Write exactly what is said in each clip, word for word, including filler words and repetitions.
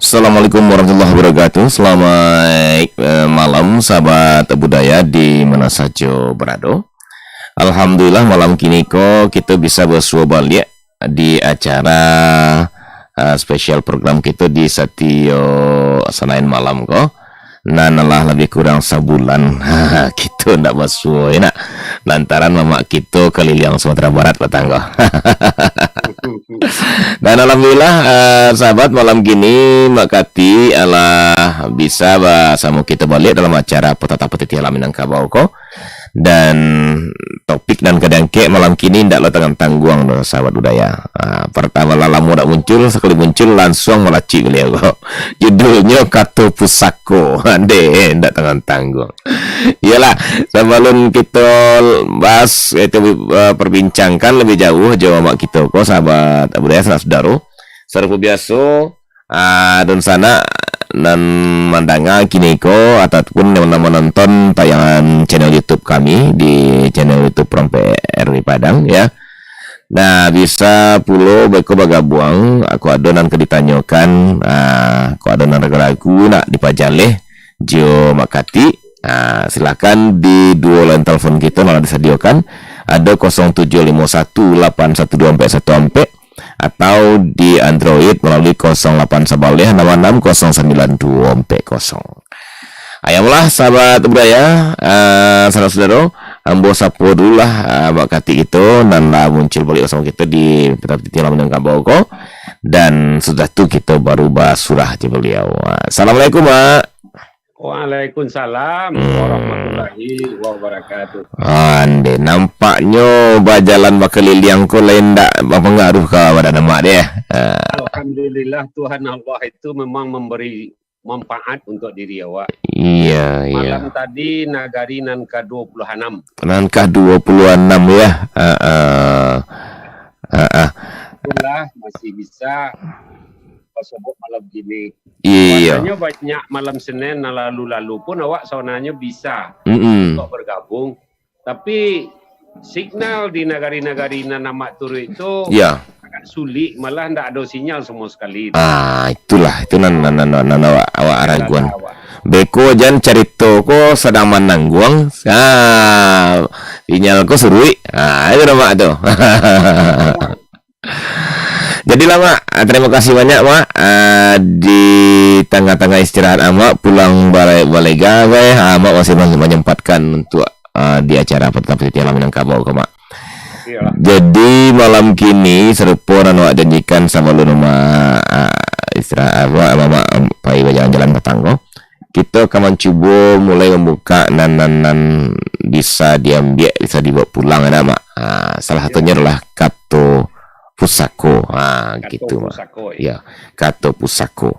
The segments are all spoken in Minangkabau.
Assalamualaikum warahmatullahi wabarakatuh. Selamat, eh, malam, sahabat budaya di mana sajo berado. Alhamdulillah, malam kini ko kito bisa basuo baliak di acara, eh, spesial program kito di Satio Senayan malam ko. Nan lah lebih kurang sabulan kito ndak basuo, yo nak? Lantaran mamak kito kaliliang Sumatera Barat patang ko. Dan alhamdulillah, eh, sahabat, malam kini Mak Kati alah bisa basamo kito baliak dalam acara Patata Patiti Alam Minangkabau ko. Dan topik nan ka diangkek malam kini ndak lo tangguang-tangguang doh, sahabat budaya. Ah, partamo lah lamo dak muncul, sakali muncul lansuang malacik baliau ko. Judulnyo Kato Pusako. Deh, ndak tangguang-tangguang. Iyolah, sabalun kito bahas, kito, eh, perbincangkan lebih jauah jo mamak kito ko, sahabat budaya, sanak sudaro. Sarupo biaso, ah, dunsanak nan mandanga kini ko ataupun yang nan manonton tayangan channel YouTube kami di channel YouTube Rompek R W Padang, ya. Nah, bisa pulo beko bagabuang, kok ado nan ka ditanyokan, ah, kok ado nan ragu-ragu nak dipajaleh jo Mak Kati, ah, silakan di duo line telepon kito nan lah disadiokan, ado kosong tujuh limo satu lapan satu dua ampek satu ampek, atau di Android malalui kosong lapan sabaleh nama anam kosong sambilan duo ampek kosong. Ayolah, sahabat budaya, ah, sanak sudaro, ambo sapo dululah, ah, Mak Kati kito nan lah muncul baliak basamo kito di Patata Patiti Alam Minangkabau ko, dan sudah tu kito baru basurah jo baliau. Assalamualaikum, Mak. Waalaikumsalam Hmm. warahmatullahi wabarakatuh. Ande, nampaknyo bajalan bakaliliang ko lain ndak bapangaruh ka badan Mak deh. Ah. Alhamdulillah, Tuhan Allah itu memang memberi manfaat untuk diri awak. Iya, iya. Malam tadi nagari nan ka dua puluh anam. Nan ka dua puluh anam, ya. Ah, ah. Ah, ah. Itulah masih bisa basobok malam kini. Iya. Rasanya banyak malam Senin nan lalu-lalu pun awak sabananyo bisa Mm-mm. untuk bergabung. Tapi signal di nagari-nagari nan amak turuik tu Ya. agak sulik, malah ndak ado sinyal sama sekali. Ah, itulah, itu nan, nan, nan, nan, nan awak, awak raguan. Salah awak. Beko jan carito ko sadang manangguang, ah, sinyal ko suruik. Ah, itu nama tu. Jadilah, Mak, ah, terima kasih banyak, Mak. Ah, di tangah-tangah istirahat Amak, pulang balai, balega, ah, Amak masih men-, menyempatkan untuk, ah, di acara Patata Patiti Alam Minangkabau ko, Mak. Iyalah. Jadi, malam kini, sarupo nan awak janjikan sabalun Amak, ah, istirahat, Amak, Amak, Amak pai bajalan-jalan patang ko. Kito ka mancubo mulai mambuka nan, nan, nan bisa diambiak, bisa dibawa pulang, kan, Mak? Ah, salah Ya. satunyo adalah kato pusako. Ah, Kato gitu, Mak. pusako, ya. Ya, kato pusako.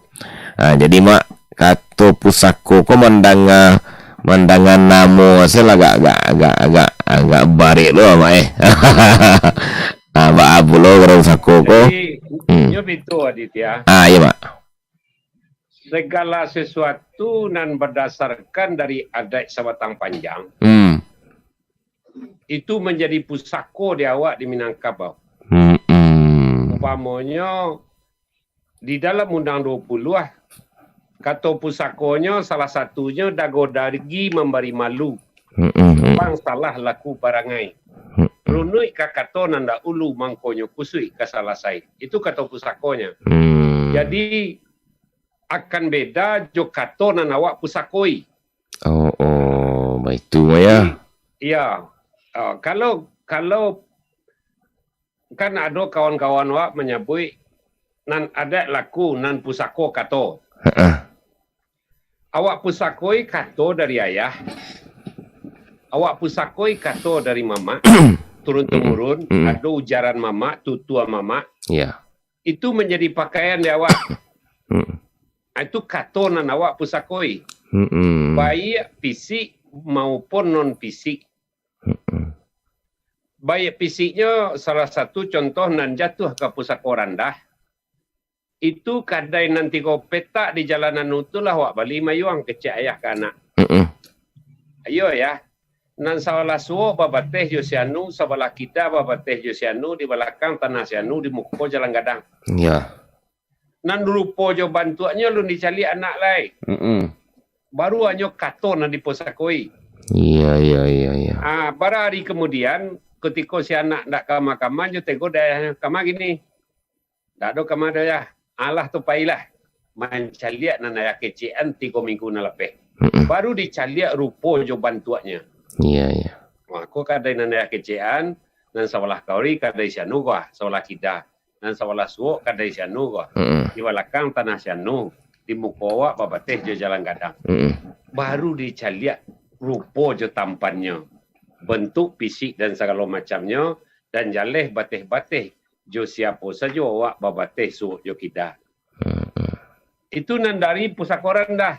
Ah, jadi, Mak, kato pusako ko mandanga, mandanga namo se lah agak, agak, agak, agak, agak barek lo, Mak, eh. Ah, baa pulo kato pusako ko? Jadi, Hmm. nyo bitu, Aditya. Ah, iya, Mak. Segala sesuatu nan berdasarkan dari adat sabatang panjang, Hmm. itu menjadi pusako di awak di Minangkabau. Hmm, hmm. Umpamonyo, di dalam Undang dua puluh, ah, kato pusakonyo salah satunyo dago dagi mambari malu. Hmm, hmm, hmm. Pang salah laku parangai. Hmm, hmm. Runuik ka kato nan dahulu, mangkonyo kusuik ka salasai. Itu kato pusakonyo. Hmm. Jadi, akan beda jo kato nan awak pusakoi. Oh, oh, baitu, Mak, ya. Jadi, iya. Ah, kalau, kalau kan ado kawan-kawan awak manyabuik, nan adat laku, nan pusako kato. Heeh. Awak pusakoi kato dari ayah. Awak pusakoi kato dari mamak, turun-temurun, Mm-mm. ado ujaran mamak, tutua mamak. Iya. Itu menjadi pakaian di awak. Mm. Ah, itu kato nan awak pusakoi. Mm-mm. Baik fisik maupun non fisik. Mm-mm. Baik fisiknyo, salah satu contoh nan jatuah ka pusako randah, itu kadai nan tigo petak di Jalan Anu tu lah awak bali mayuang kecek ayah ka anak. Mm-mm. Ayo, ya. Nan sabalah suok babateh jo si Anu, sabalah kida babateh jo si Anu, di balakang tanah si Anu, di muko jalan gadang. Ya. Nan rupo jo bantuaknyo alun dicaliak anak lai. Mm-mm. Baru hanyo kato nan dipusakoi. Iya, iya, iya, iya. Ah, bara hari kamudian, kutiko si anak ndak kama-kama, nyo tego dek ayahnyo, "Kama gini?" "Ndak ado kama doh, Yah." "Alah tu pailah mancaliak nan ayah kecekan tigo minggu nan lapeh." Mm-mm. Baru dicaliak rupo jo bantuaknyo. Iya, iya. Mako kadai nan ayah kecekan, nan sabalah kauri kadai si anu ko, sabalah kida. Nan sabalah suok kadai si anu ko. Mm-mm. Di balakang tanah si anu, di muko awak babateh jo jalan gadang. Mm-mm. Baru dicaliak rupo jo tampannyo, bentuk fisik dan sagalo macamnyo, dan jaleh bateh-bateh jo siapo sajo awak babateh suok jo kida. Mm-mm. Itu nan dari pusako randah.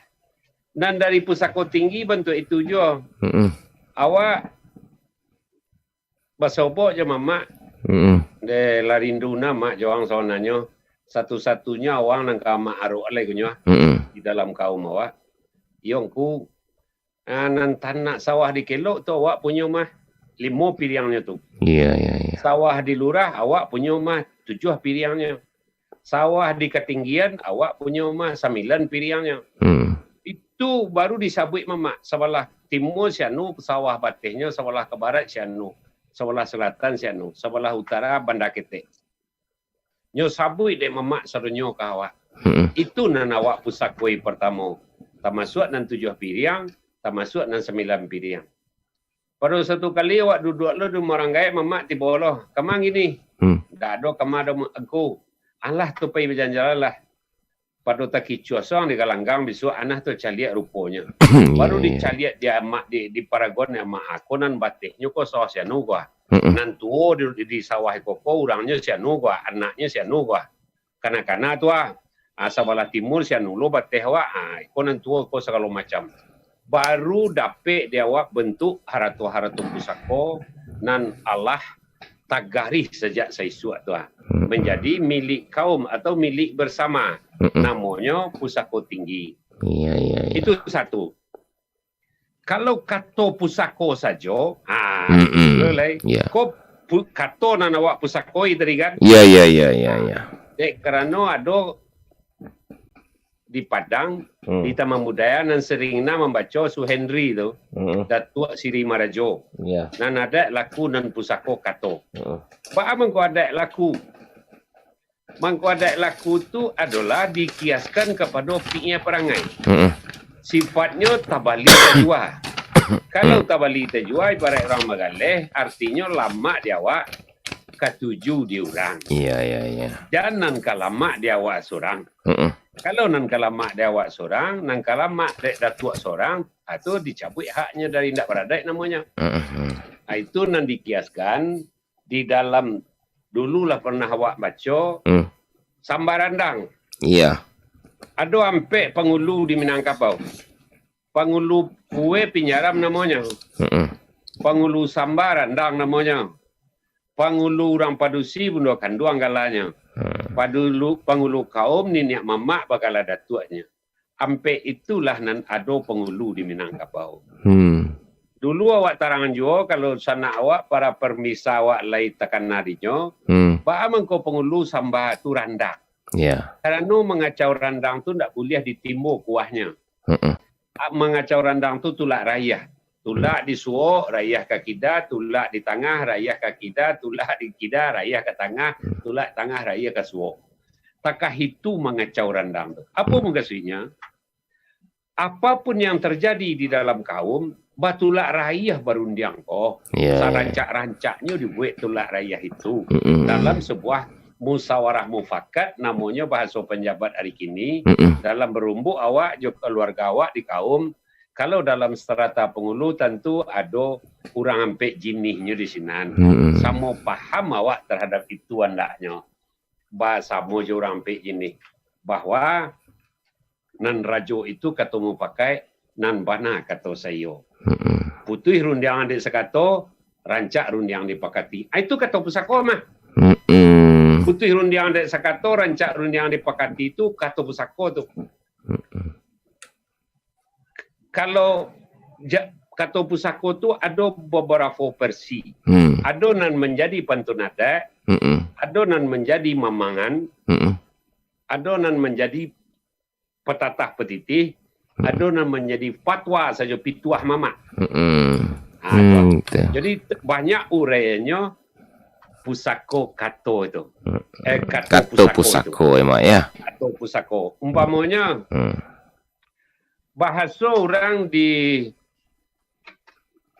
Nan dari pusako tinggi bantuak itu juo. Mm-mm. Awak basobok jo mamak. Mm-mm. Deh, lah rindu na mak jo awak sabananyo. Satu-satunyo awak nan ka amak arok lai kunyo, ah, Mm-mm. di dalam kaum awak. Iyo ngku, ah, nan tanak sawah di Kelok tu awak punyo mah limo piriangnyo tu. Iya, iya, iya. Sawah di Lurah awak punyo mah tujuah piriangnyo. Sawah di Katinggian awak punyo mah sambilan piriangnyo. Hmm. Itu baru disabuik mamak, sabalah timua si anu sawah batehnyo, sabalah ka barat si anu, sabalah salatan si anu, sabalah utara Banda Ketek. Nyo sabuik dek mamak sadonyo ka awak. Mm-mm. Itu nan awak pusakoi partamo, tamasuak nan tujuah piriang, tamasuak nan sambilan piriang. Pado satu kali awak duduak lo di rumah urang gaek, mamak tibo lo. "Kama gini?" Hmm. "Ndak ado kama doh, Mak, Angku. Alah tu pai bajalan-jalan lah. Pado takicuah surang di galanggang, bisuak anah tu caliak ruponyo." Baru Iya, iya. dicaliak di amak, di, di paragon amak, "Ako nan batehnyo ko sawah si anu ko, ah. Mm-mm. Nan tuo di, di sawah iko ko urangnyo si anu ko, ah, anaknyo si anu ko, ah. Kana-kana tu, ah, ah, sabalah timur si anu lo bateh awak, ah, iko nan tuo ko," sagalo macam. Baru dapek di awak bentuk harato-harato pusako nan alah tagarih sajak saisuak tu, ah. Mm-mm. Manjadi milik kaum atau milik bersama. Mm-mm. Namonyo pusako tinggi. Iya, iya, iya. Itu satu. Kalau kato pusako sajo, ha, Mm-mm. tu lai. Ya. Ko pu-, kato nan awak pusakoi tadi kan? Ya, ya, ya, ya, ya. Dek karano ado di Padang, Hmm. di Taman Budaya nan sering nah mambaco Suhendri tu, Mm-mm. Datuak Siri Marajo. Ya. Nan adaik laku nan pusako kato. Mm-mm. Baa mangko adaik laku? Mangko adaik laku tu adolah dikiaskan kapado pikia parangai. Mm-mm. Sifatnyo tabali tajua. Kalau Mm. tabali tajua, ibaraik urang bagaleh, artinyo lamak di awak, katuju di urang. Iya, iya, iya. Jan nan ka lamak di awak surang. Mm-mm. Kalau nan ka lamak di awak surang, nan ka lamak dek datuak surang, ah, tu dicabuik haknyo dari indak baradaik namonyo. Mm-mm. Ah, itu nan dikiaskan di dalam, dulu lah pernah awak baco, Hmm. samba randang. Iya. Ado ampek pangulu di Minangkabau. Pangulu kue pinyaram namonyo. Mm-mm. Pangulu samba randang namonyo. Pangulu urang padusi bundo kanduang galanyo. Hmm. Padulu, pangulu kaum niniak mamak bagala datuaknyo. Ampek itulah nan ado pangulu di Minangkabau. Hmm. Dulu awak tarangan juo, kalau sanak awak, para pamisa awak lai takana dinyo, Hmm. baa mangko pangulu samba tu randang. Ya. Karano mangacau randang tu ndak buliah ditimbo kuahnyo. Mm-mm. A, mangacau randang tu tulak rayah. Tulak Hmm. di suok, rayah ka kida, tulak di tangah, rayah ka kida, tulak di kida, rayah ka tangah, Hmm. tulak tangah, rayah ka suok. Takah itu mangacau randang tu. Apo Hmm. mukasuiknyo? Apapun yang terjadi di dalam kaum, batulak rayah barundiang ko, Ya, ya, ya. sarancak-rancaknyo dibuek tulak rayah itu Mm-mm. dalam sebuah musawarah mufakat, namonyo bahaso panjabat ari kini, Mm-mm. dalam barumbuk awak jo kaluarga awak di kaum, kalau dalam strata pangulu tantu ado urang ampek jinihnyo di sinan. Mm-mm. Samo paham awak tarhadap itu andaknyo. Basamo jo urang ampek jinih, bahwa nan rajo itu kato mupakaik, nan bana kato saiyo. Mm-mm. Putuih rundiang dek sakato, rancak rundiang dipakati. Ah, itu kato pusako mah. Mm-mm. Putuih rundiang dek sakato, rancak rundiang dipakati, itu kato pusako tu. Mm-mm. Kalau ja-, kato pusako tu ado babarapo versi. Hmm. Ado nan manjadi pantun adat, Mm-mm. ado nan manjadi mamangan, Mm-mm. ado nan manjadi patatah patitih, hmm, ado nan manjadi fatwa sajo, pituah mamak. Hmm. Ha, hmm, tu. Jadi, banyak uraiannyo pusako kato itu. Hmm. Eh, kato pusako itu. Kato pusako, ya, Mak, ya. Kato pusako. Umpamonyo, hmm, bahaso urang di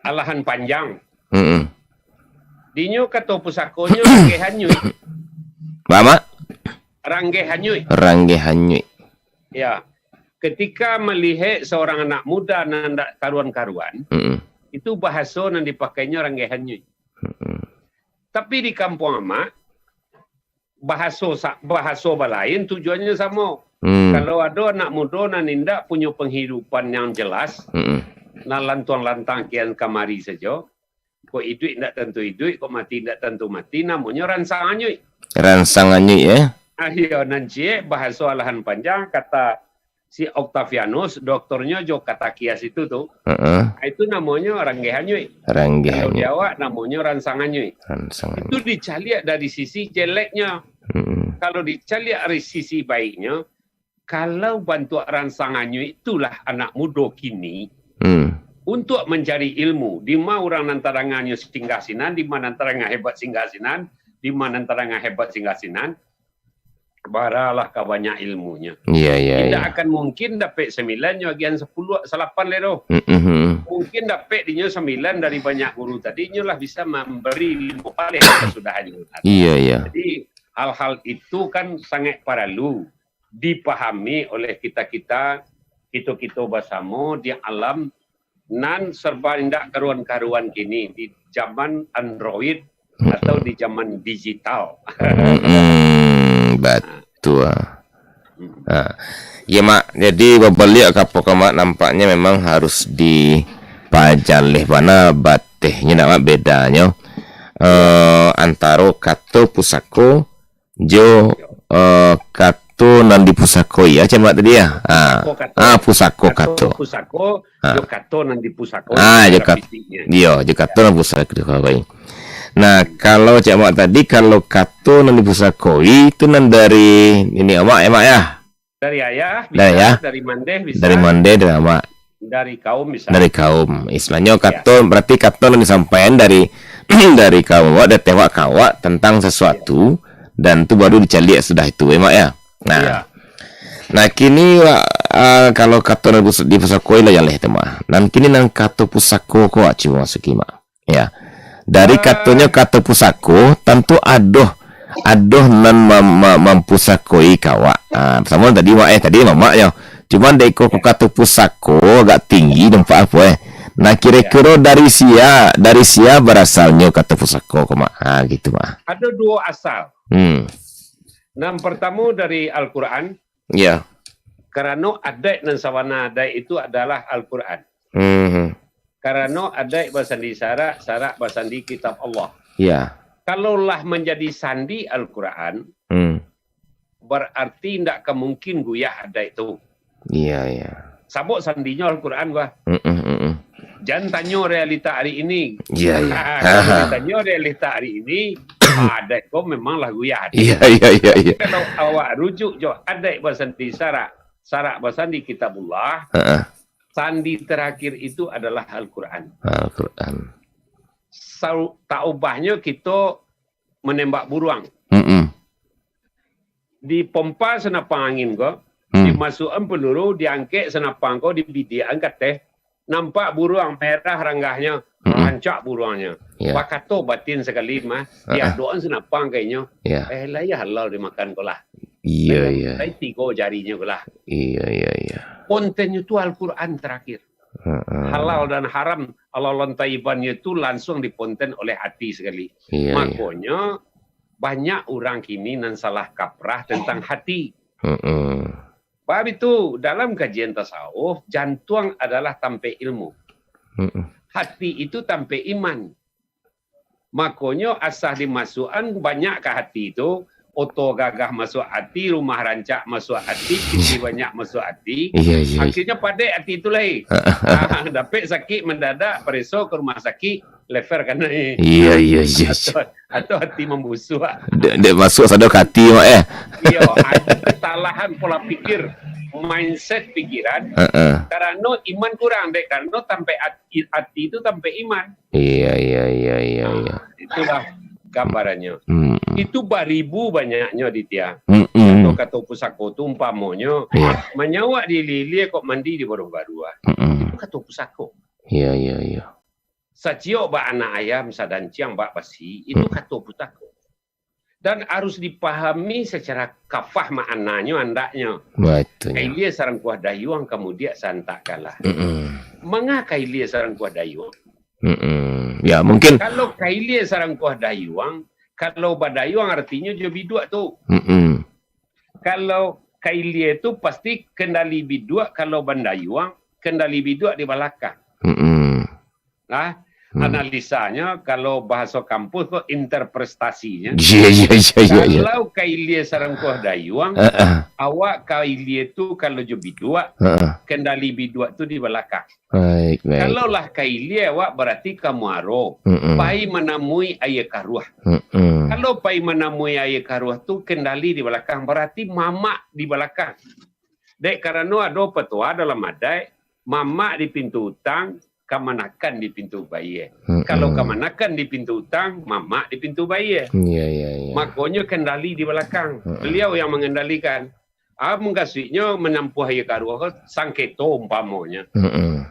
Alahan Panjang. Hmm. Dinyo kato pusakonyo ranggeh anyuik. Ba, Mak? Ranggeh anyuik. Ranggeh anyuik. Ya. Ketika melihat seorang anak muda nan ndak karuan-karuan, mm-mm, itu bahaso nan dipakainyo ranggeh anyuik. Mm-mm. Tapi di kampuang amak, bahaso sa-, bahaso balain tujuannyo samo. Hmm. Kalau ado anak mudo nan indak punyo penghidupan yang jelas, mm-mm, nan lantuang-lantang kian kamari sajo, kok iduik indak tantu iduik, kok mati indak tantu mati, namonyo ransang anyuik. Ransang anyuik, ya? Ah, iyo, nan ciek bahaso Alahan Panjang, kata si Octavianus, doktornyo jo kata kias itu tu. Heeh. Ah, itu namonyo ranggeh anyuik. Ranggeh anyuik. Kalau di awak, namonyo ransang anyuik. Ransang anyuik. Itu dicaliak dari sisi jeleknyo. Mm-mm. Kalau dicaliak dari sisi baiknyo, kalau bantuak ransang anyuik itulah anak mudo kini, hmm, untuak mancari ilmu, di ma urang nan tadanganyo singgah sinan, di ma nan tadanga hebat singgah sinan, di ma nan tadanga hebat singgah sinan, baralah ka banyak ilmunyo. Iya, iya, iya. Indak akan mungkin dapek sambilan nyo agiahan sapuluah, salapan lai doh. Mm-mm. Mungkin dapek dinyo sambilan dari banyak guru tadi, nyo lah bisa mambari limo paleh kasudahannyo. Iya, iya. Jadi, hal-hal itu kan sangat paralu dipahami oleh kita-kita, kito-kito basamo di alam nan serba indak karuan-karuan kini, di zaman Android atau di zaman digital. Mm-mm, batua. Hmm. Ha. Ya, Mak. Jadi, babaliak ka apo ko, Mak, nampaknyo memang harus dipajaleh bana batehnyo, ndak, Mak, bedanyo, eh, antaro kato pusako jo, eh, kato nan dipusakoi, macam mana tadi, ya? Ah. Pusako kato. Ah, pusako kato. Kato pusako, ah, jo kato nan dipusakoi. Ah, jo kat-, fisiknyo. Iyo, jo kato nan pusakoi. Nah, kalau cak Mak tadi, kalau kato nan dipusakoi, itu nan dari niniak Mak, ya, Mak, ya? Dari ayah, bisa, dari ayah, dari mandeh, bisa. Dari mandeh, dari amak. Dari kaum, bisa. Dari kaum. Istilahnyo, ya, kato, berarti kato nan disampaikan dari, dari kaum awak, dari awak ka awak tentang sesuatu, ya, dan tu baru dicaliak sudah itu, ya, Mak, ya? Nah. Ya. Nah, kini, Wak, ah, kalau kato nan dipus-, dipusakoi lah jaleh tu, Mak. Nan kini nan kato pusako ko, Wak, cubo masuki, Mak. Ya. Dari, ah, katonyo kato pusako, tantu adoh, adoh nan mam-, ma-, mampusakoi ka awak. Ah, samo tadi, Mak, eh, tadi mamaknyo. Cuman dek iko ko kato pusako agak tinggi nampak apo, eh. Nah, kiro-kiro, ya, dari sia, dari sia barasalnyo kato pusako ko, Mak? Ah, gitu, Mak. Ado duo asal. Hmm. Nan partamo dari Al-Quran. Ya. Karano adaik nan sabana adaik itu adalah Al-Quran. Hmm. Karano adaik basandi syarak, syarak basandi kitab Allah. Ya. Kalau lah manjadi sandi Al-Quran, hmm, bararti ndak ka mungkin guyah adaik tu. Iya, iya. Sabab sandinyo Al-Quran, bah. Mm-mm, mm-mm. Jan tanyo realita ari ini. Iya, iya. Kalau ditanyo realita ari ini, adaik ko memang lah guyah. Iya, iya, iya, iya. Kalau awak rujuk jo adaik basandi syarak, syarak basandi kitabullah, heeh, sandi terakhir itu adalah Al-Quran. Al-Quran. Sau-, tak ubahnyo kito manembak buruang. Mm-mm. Dipompa sanapang angin ko, hmm, dimasuakan peluru, diangkek sanapang ko, dibidiakan ka ateh, nampak buruang merah ranggahnyo, mm-mm, rancak buruangnyo. Ya. Bakato batin sakali mah, heeh, diadokan sanapang ka inyo. Ya. Eh, lah iyo halal dimakan ko lah. Iya, iya. Lah tigo jarinyo ko lah. Iya, iya, iya. Kontennyo tu Al-Quran terakhir. Heeh. Halal dan haram, halalan thayyibannyo tu langsuang diponten oleh ati sakali. Iya, iya. Makonyo, banyak urang kini nan salah kaprah tentang hati. Heeh. Bab itu, dalam kajian tasawuf, jantuang adalah tampek ilmu. Heeh. Hati itu tampek iman. Makonyo, asa dimasuakan banyak ka hati tu, oto gagah masuak ati, rumah rancak masuak ati, pitih banyak masuak ati. Iya, iya, iya. Akhirnyo padek ati tu lai. Ah, dapek sakik mandadak, pareso ka rumah sakik, lever kanai. Iya, iya, iya, iya. Atau, atau ati mambusuak. Dek, dek masuak sado ka ati, Mak, eh? Iyo, ado, kesalahan pola pikir, mindset pikiran, Heeh. karano iman kurang, dek karano tampek ati, ati tu tampek iman. Iya, iya, iya, iya, iya. Itulah gambarannyo. Mm-mm. Itu baribu banyaknyo, Ditya. Mm-mm. Kato-kato pusako tu umpamonyo, Iya. manyawak di ilia-ilia kok mandi di baruah-baruah. Mm-mm. Itu kato pusako. Iya, iya, iya. Saciok bak anak ayam, sadanciang bak basi, itu Hmm. kato pusako. Dan harus dipahami secara kafah maknanyo, andaknyo. Batul. Kailia sarangkuah dayuang, kamudiak santak galah. Mm-mm. Manga kailia sarangkuah dayuang? Mm-mm. Ya, mungkin Kalau kailia sarangkuah dayuang, kalau badayuang artinyo jo biduak tu. Mm-mm. Kalau kailia tu pasti kendali biduak, kalau bandayuang, kendali biduak di balakang. Mm-mm. Nah, Hmm. analisanyo, kalau bahaso kampus ko interpretasinyo. Iya, iya, iya, iya, iya. Kalau kailia sarangkuah dayuang, Heeh. awak kailia tu kalau jo biduak, Heeh. kendali biduak tu di balakang. Baik, baik. Kalau lah kailia awak, bararti ka muaro, Mm-mm. pai manamui aia karuah. Mm-mm. Kalau pai manamui aia karuah tu kendali di balakang, bararti mamak di balakang. Dek karano ado patuah dalam adaik, mamak di pintu utang, kamanakan di pintu bayia. Mm-mm. Kalau kamanakan di pintu utang, mamak di pintu bayia. Iya, iya, iya. Makonyo kendali di balakang. Mm-mm. Beliau yang mengendalikan. Ah, mukasuiknyo manampuah aia karuah ko, sangketo umpamonyo. Mm-mm.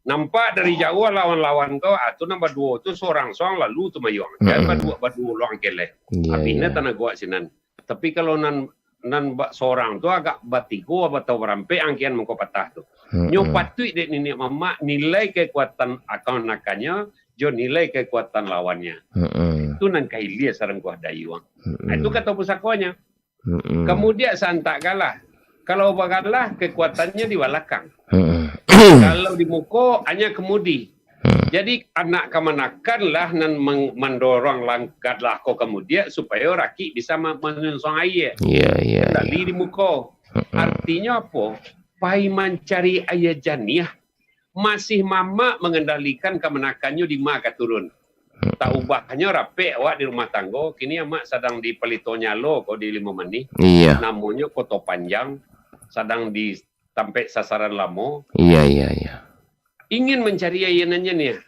Nampak dari jauah lawan-lawan ko, ah, tu nan baduo tu sorang-sorang lalu tumayuang. Jan Mm-mm. baduo, baduo lo angkeleh. Iya, Abih iya. nan tanago awak sinan. Tapi kalau nan, nan ba-, sorang tu agak batigo atau barampek angkian mangko patah tu. Mm-mm. Nyo patuik dek niniak mamak nilai kekuatan akan-akannyo, jo nilai kekuatan lawannya. Mm-mm. Itu nan kailia sarangkuah dayuang. Mm-mm. Nah, itu kato pusakonyo. Mm-mm. Kamudiak santak galah. Kalau bagalah, kekuatannyo di balakang. Mm-mm. Kalau di muko, hanya kemudi. Mm. Jadi, anak kamanakan lah nan mang-, mandorong lang-, galah ko kamudiak supayo rakik bisa ma-, manyunsuang aia. Iya, iya, Kendali iya. di muko. Mm-mm. Artinyo apo? Pai mancari aia janiah. Masih mamak mangendalikan kamanakannyo di ma ka turun. Mm-mm. Tak ubahnyo rapek awak di rumah tanggo, kini amak sadang di Palito Nyalo ko di Limo Manih. Iya. Namonyo Koto Panjang, sadang di tampek sasaran lamo. Iya, iya, iya. Ingin mancari aia nan janiah.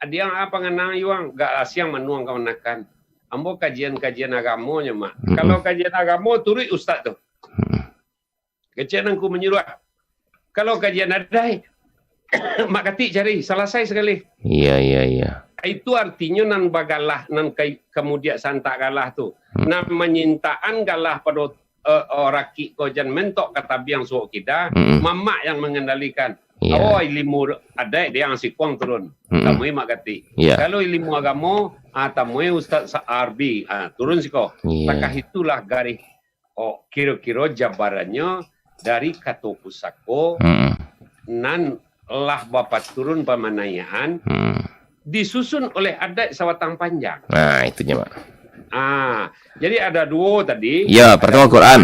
Adiang, apa nganang yuang, gak lasiang manuang kamanakan. Ambo kajian-kajian agamonyo, Mak. Mm-mm. Kalau kajian agamo, turuik ustaz tu. Mm-mm. Kecek nangku manyuruah. Kalau kajian adaik, Mak Katik cari, salasai sakali. Iya, iya, iya. Itu artinyo nan bagalah, nan kai-, kamudiak santak galah tu. Hmm. Nan manyintaan galah pado, eh, eh, rakik ko jan mentok ka tabiang suok kida, Mm-mm. mamak yang mangendalikan. Iya. Oh, ilimu adaik dek ang sikuang turun. Mm-mm. Tamui Mak Katik. Iya. Kalau ilimu agamo, ah, tamui Ustaz Sa-, Arbi, ah, turun siko. Iya. Takah itulah garih Oh, kiro-kiro jabarannyo dari kato pusako Mm-mm. nan lah bapaturun pamanayaan, Mm. disusun oleh adaik sabatang panjang. Nah, itunyo, Mak. Ah, jadi ada duo tadi. Ya, pertama Quran.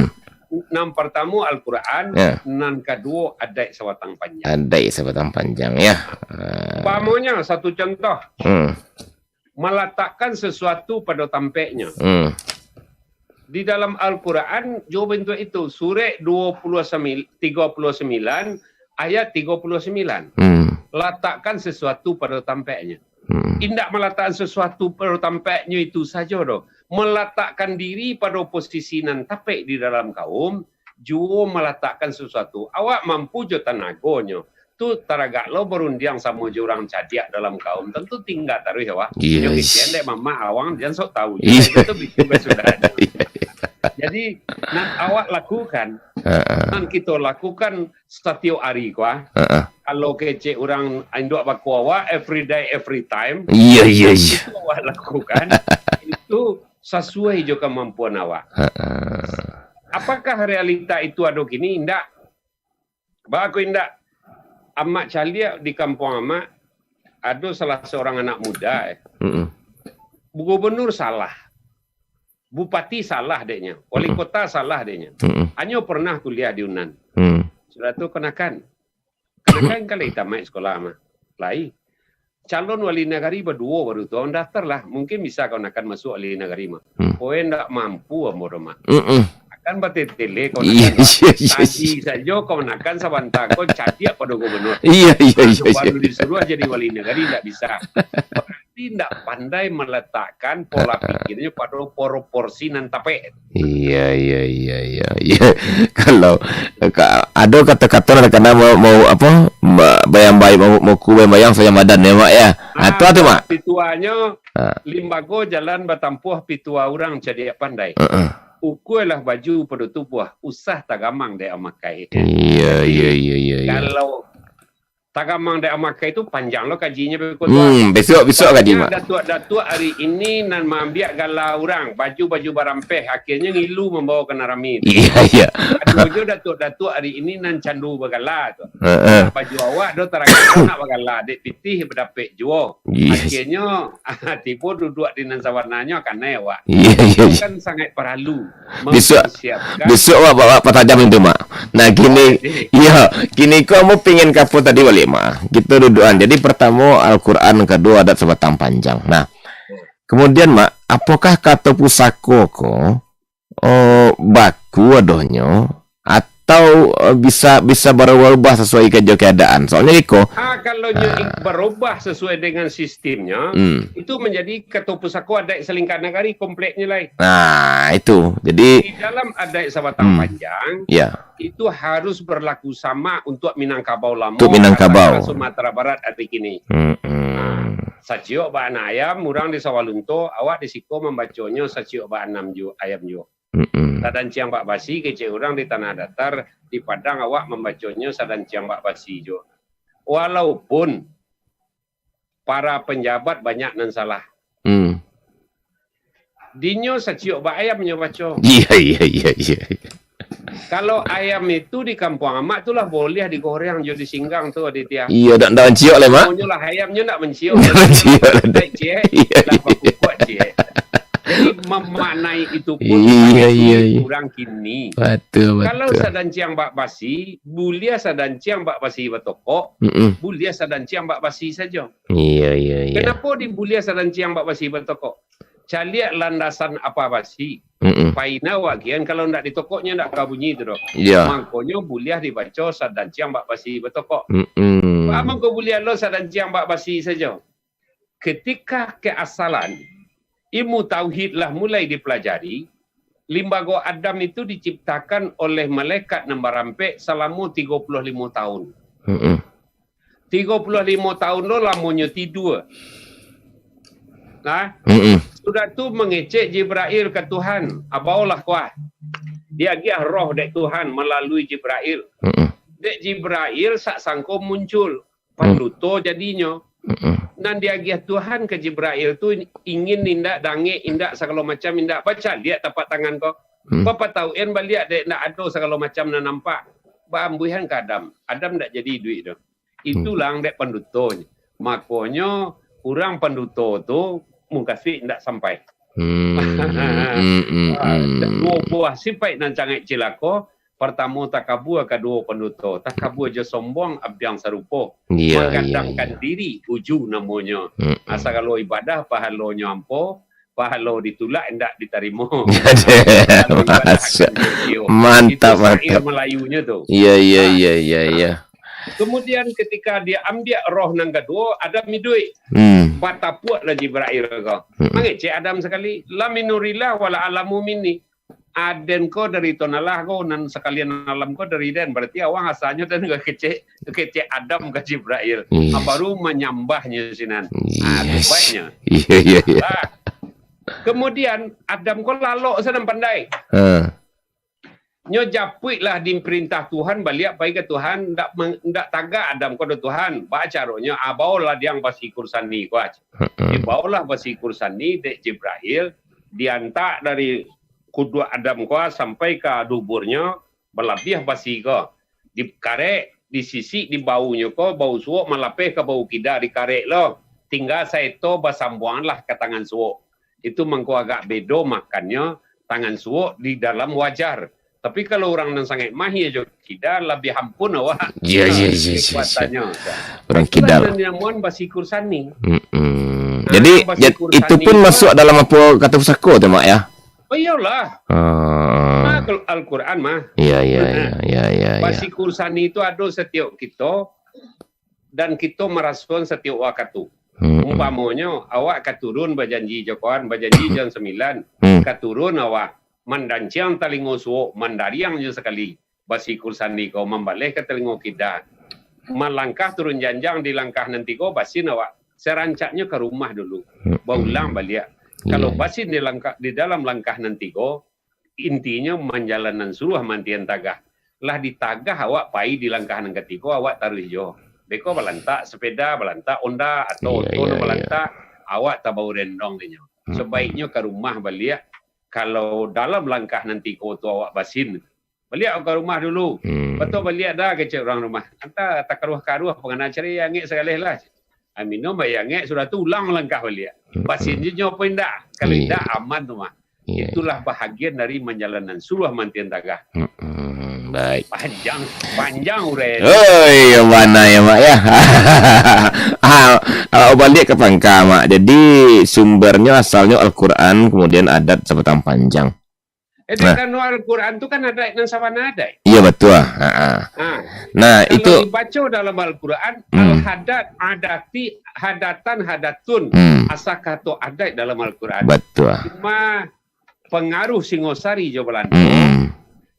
Nan partamo Al-Quran, Ya. nan kaduo adaik sabatang panjang. Adaik sabatang panjang, ya. Ah. Umpamonyo, satu contoh. Hmm. Malatakkan sesuatu pada tampeknyo. Hmm. Di dalam Al-Quran, juo bantuak itu. Surek dua puluh sembilan, tiga puluh sembilan, ayat tiga puluh sembilan. Hmm. Latakkan sesuatu pada tampeknyo. Hmm. Indak malatakkan sesuatu pada tampeknyo itu sajo doh. Malatakkan diri pada posisi nan tapek di dalam kaum, juo malatakkan sesuatu. Awak mampu jo tanagonyo. Tu taragak lo barundiang samo jo urang cadiak dalam kaum. Tantu tingga taruih awak. Iya, Nyo ish. kecek dek mamak awang, jan sok tahu. Iya. Itu tu bikin basudah. Iya, iya. Jadi, nan awak lakukan, Heeh. nan kito lakukan satiok ari ko, ah. Heeh. Kalau kecek urang induak bako awak, every day, every time. Iya, iya, iya. Itu awak lakukan, itu sasuai jo kamampuan awak. Heeh. Apakah realita itu ado kini? Indak. Baa kok indak? Amak caliak di kampuang amak, ado salah seorang anak muda, eh. Mm-mm. Gubernur salah. Bupati salah deknyo. Wali Mm-mm. kota salah deknyo. Mm-mm. Anyo pernah kuliah di Unan. Mm. Sudah tu kanakan. Kanakan kan lai tamaik sekolah mah. Lai. Calon wali nagari baduo baru tu, awak daftar lah. Mungkin bisa kanakan masuak wali nagari mah. Hmm. Koe ndak mampu ambo doh, Mak. Mm-mm. Mako Kan batetele kau Iya, nakan, iya, iya, Tadi iya. sajo kau nakan sabanta kau cadiak pado gubernur. Iya, iya, iya, iya. Baru disuruh jadi wali nagari, ndak bisa. Berarti ndak pandai meletakkan pola pikirnya pada proporsi nan tapek. Iya, iya, iya, iya, iya. Kalau ka-, ada kata-kata nak kena mau, mau apa? Ma-, bayang baik, mau, mau ku bayang-bayang sayang badan ya, Mak, ya. Ah, tu, tu, Mak. Pituanyo, Ah. limbago jalan batampuah, pitua urang cadiak pandai. Heeh. Ukualah baju pado tubuah, usah tagamang dek amakai. Iya, iya, iya, iya, iya. Kalau tagamang dek amakai tu panjang lo kajinyo, beko tu. Hmm, besok, besok kaji, Banyak Mak. datuak-datuak hari ini nan maambiak gala urang, baju-baju barampeh, akhirnyo ngilu mambawa ka nan rami tu. Iya, iya. Adonyo datuak-datuak hari ini nan candu bagala tu. Heeh. Baju awak do tarang nak bagala, dek pitih badapek juo. Yes. Akhirnyo, tibo duduak di nan sabananyo, kanai awak. Iya, iya, Itu iya. kan sangat paralu Besok, mempersiapkan. besok awak bawa patajam itu, Mak. Nah, kini, Oh, iya. iya, kini ko ambo pingin ka apo tadi baliak, Mak. Kita dudukan. Jadi, pertamo Al-Quran, kedua adat sabatang panjang. Nah, kemudian, Mak, apakah kato pusako ko, oh, baku adonyo, atau, eh, bisa, bisa barubah-ubah sasuai ka jo keadaan? Soalnyo iko. Ah, kalau nyo Ah. barubah sasuai dengan sistemnyo, Hmm. itu manjadi kato pusako adaik salingka nagari kompleknyo lai. Nah, itu. Jadi Di dalam adaik sabatang Hmm. panjang, Ya. itu harus berlaku sama untuk Minangkabau Lamo, Untuk Minangkabau. Sumatera Barat hari kini. Mm-mm. Saciok baanak ayam, urang di Sawah Lunto, awak di siko mambaconyo saciok baanam ju-, ayam juo. Mm-mm. Sadanciang bak basi, kecek urang di Tanah Datar, di Padang awak mambaconyo sadanciang bak basi juo. Walaupun para penjabat banyak nan salah. Hmm. Dinyo saciok bak ayam nyo baco. Iya, iya, iya, iya. Kalau ayam itu di kampuang amak tu lah boleh digoreng jo disinggang tu, Aditya. Iya, dak, dak manciok lah, Mak. Namonyo lah ayam, nyo dak manciok. Dak manciok lah, Dak Dik. ciek, Iya, lah iya. bakukuak ciek. Jadi, memaknai itu pun Iya, iya, iya. kurang kini. Betul, Kalau betul. sadanciang bak basi, buliah sadanciang bak basi batokok, Mm-mm. buliah sadanciang bak basi sajo. Iya, iya, iya. Kenapo di buliah sadanciang bak basi batokok? Caliak landasan apa basi? Mm-mm. Paina wagian kalau ndak ditokoknyo ndak ka bunyi tu doh. Iya. Mangkonyo buliah dibaco sadanciang bak basi batokok. Mm-mm. Baa mangko buliah lo sadanciang bak basi sajo? Ketika keasalan ilmu tauhid lah mulai dipelajari, limbago Adam itu diciptakan oleh malaikat nan barampek salamo tigo puluah limo tahun. Mm-mm. Tigo puluah limo tahun lo lamonyo tidua. Nah, Mm-mm. sudah tu mangecek Jibrail ka Tuhan, "Abaolah kuah." Diagiah roh dek Tuhan malalui Jibrail. Mm-mm. Dek Jibrail sak sangko muncul, Mm. panduto jadinyo. Mm-mm. Nan diagiah Tuhan ka Jibrail tu ingin indak, dangek indak, sagalo macam indak. Bacaliak tapak tangan ko. Mm. Bapataukan baliak dek, ndak ado sagalo macam nan nampak. Baambuihan ka Adam. Adam ndak jadi iduik tu. Itulah dek panduto. Makonyo, urang panduto tu mukasuik indak sampai. Hmm, hmm, hmm, Ah, hmm. duo buah sipaik nan sangaik cilako. Partamo takabua, kaduo panduto. Takabua jo sombong, ampiang sarupo. Iya, iya, Magadangkan iya. diri, uju namonyo. Mm-mm. Asa kalau ibadah, pahalonyo ampo, pahalo ditulak, indak ditarimo. Kalau ibadah Masya-, akan kecil. mantap, Itu syair mantap. Melayunyo tu. Iya, iya, Ah. iya, iya, iya. Kemudian ketika dia ambiak roh nan kaduo, Adam iduik. Hmm. Batapuaklah Jibrail ko. Mm-mm. Mangecek Adam sakali, "La minurillah wala alamu minni." Aden ko dari Tuhan Allah ko, nan sakalian alam ko dari den. Berarti awang asalnyo den ka kecek, kecek Adam ka Jibrail. Yes. Ah, baru manyambahnyo sinan. Ah, Yes. baiknyo. Iya, iya, iya. Lah. Kemudian, Adam ko lalok sinan pandai. Ha. Nyo japuiklah diperintah Tuhan, baliak pai ka Tuhan, ndak meng-, ndak tagak Adam ko do Tuhan. Baa caronyo, ah, baolah diang basi kursani ko, ah. Ha-ha. Dibaolah basi kursani dek Jibrail, diantak dari kuduak Adam ko sampai ka duburnyo, balabiah basi ko. Dikarek, disisik di baunyo ko, bau suok malapeh ka bau kida dikarek lo. Tingga saeto basambuanglah ka tangan suok. Itu mangko agak bedo makannyo, tangan suok di dalam wajar. Tapi kalau urang nan sangaik mahir jo kida, labiah ampun awak. Ya, ya, ya, ya, ya. Kekuatannyo. Urang Itulah kidal. Nan dinamoan basi kursani. Mm-mm. Ah, Jadi, basi jad-, kursani itu pun tu masuk dalam apa kata pusako tu, Mak, ya? Oh, iyalah. Ah. Al-, Al-Quran mah. Iya, iya, iya, iya, iya, iya. Basi kursani itu ado satiok kito, dan kito marasoan satiok wakatu. Hmm, hmm. Umpamonyo, awak ka turun bajanji jo kawan, bajanji jam sambilan, Hmm. ka turun awak, mandanciang talingo suok, mandariang jo sakali, basi kursani ko mambaleh ka talingo kida. Malangkah turun janjang di langkah nan tigo, basin awak sarancaknyo ka rumah dulu, Hmm, baulang hmm. baliak. Kalau Iya. basin di langkah, di dalam langkah nan tigo, intinyo manjalan nan suluah mantian tagah. Lah ditagah awak pai di langkah nan katigo, awak taruih jo. Beko balantak sepeda, balantak onda, atau Iya, oto iya, nan iya. balantak, awak tabau rendong dinyo. Mm-mm. Sabaiknyo ka rumah baliak, kalau dalam langkah nan tigo tu awak basin. Baliak ka rumah dulu. Hmm. Batua baliak dah, kecek urang rumah. Anta takaruah-karuah pangana cari angek sagaleh lah. Ah, minum aia angek, sudah tu ulang langkah baliak. Hmm. Basin je nyo apo indak. Kalau Iya. indak, aman tu mah. Iya, Itulah iya. bahagian dari manjalan nan suluah mantian tagah. Hmm, baik. Panjang, panjang urai. Oi, yang mana ya, Mak, ya? Ah, ah, balik ke pangka, Mak. Jadi, sumbernya asalnya Al-Quran, kemudian adat sabatang panjang. Eh, Nah. karano Al-Quran tu kan adaik nan sabana adaik. Iya, betul. Ha, ha. Ha. Nah, Kalau itu dibaco dalam Al-Quran, Hmm. al-hadat, adati, hadatan, hadatun. Hmm. Asa kato adaik dalam Al-Quran. Betul. Cuma pengaruh Singosari jo Balando, Hmm.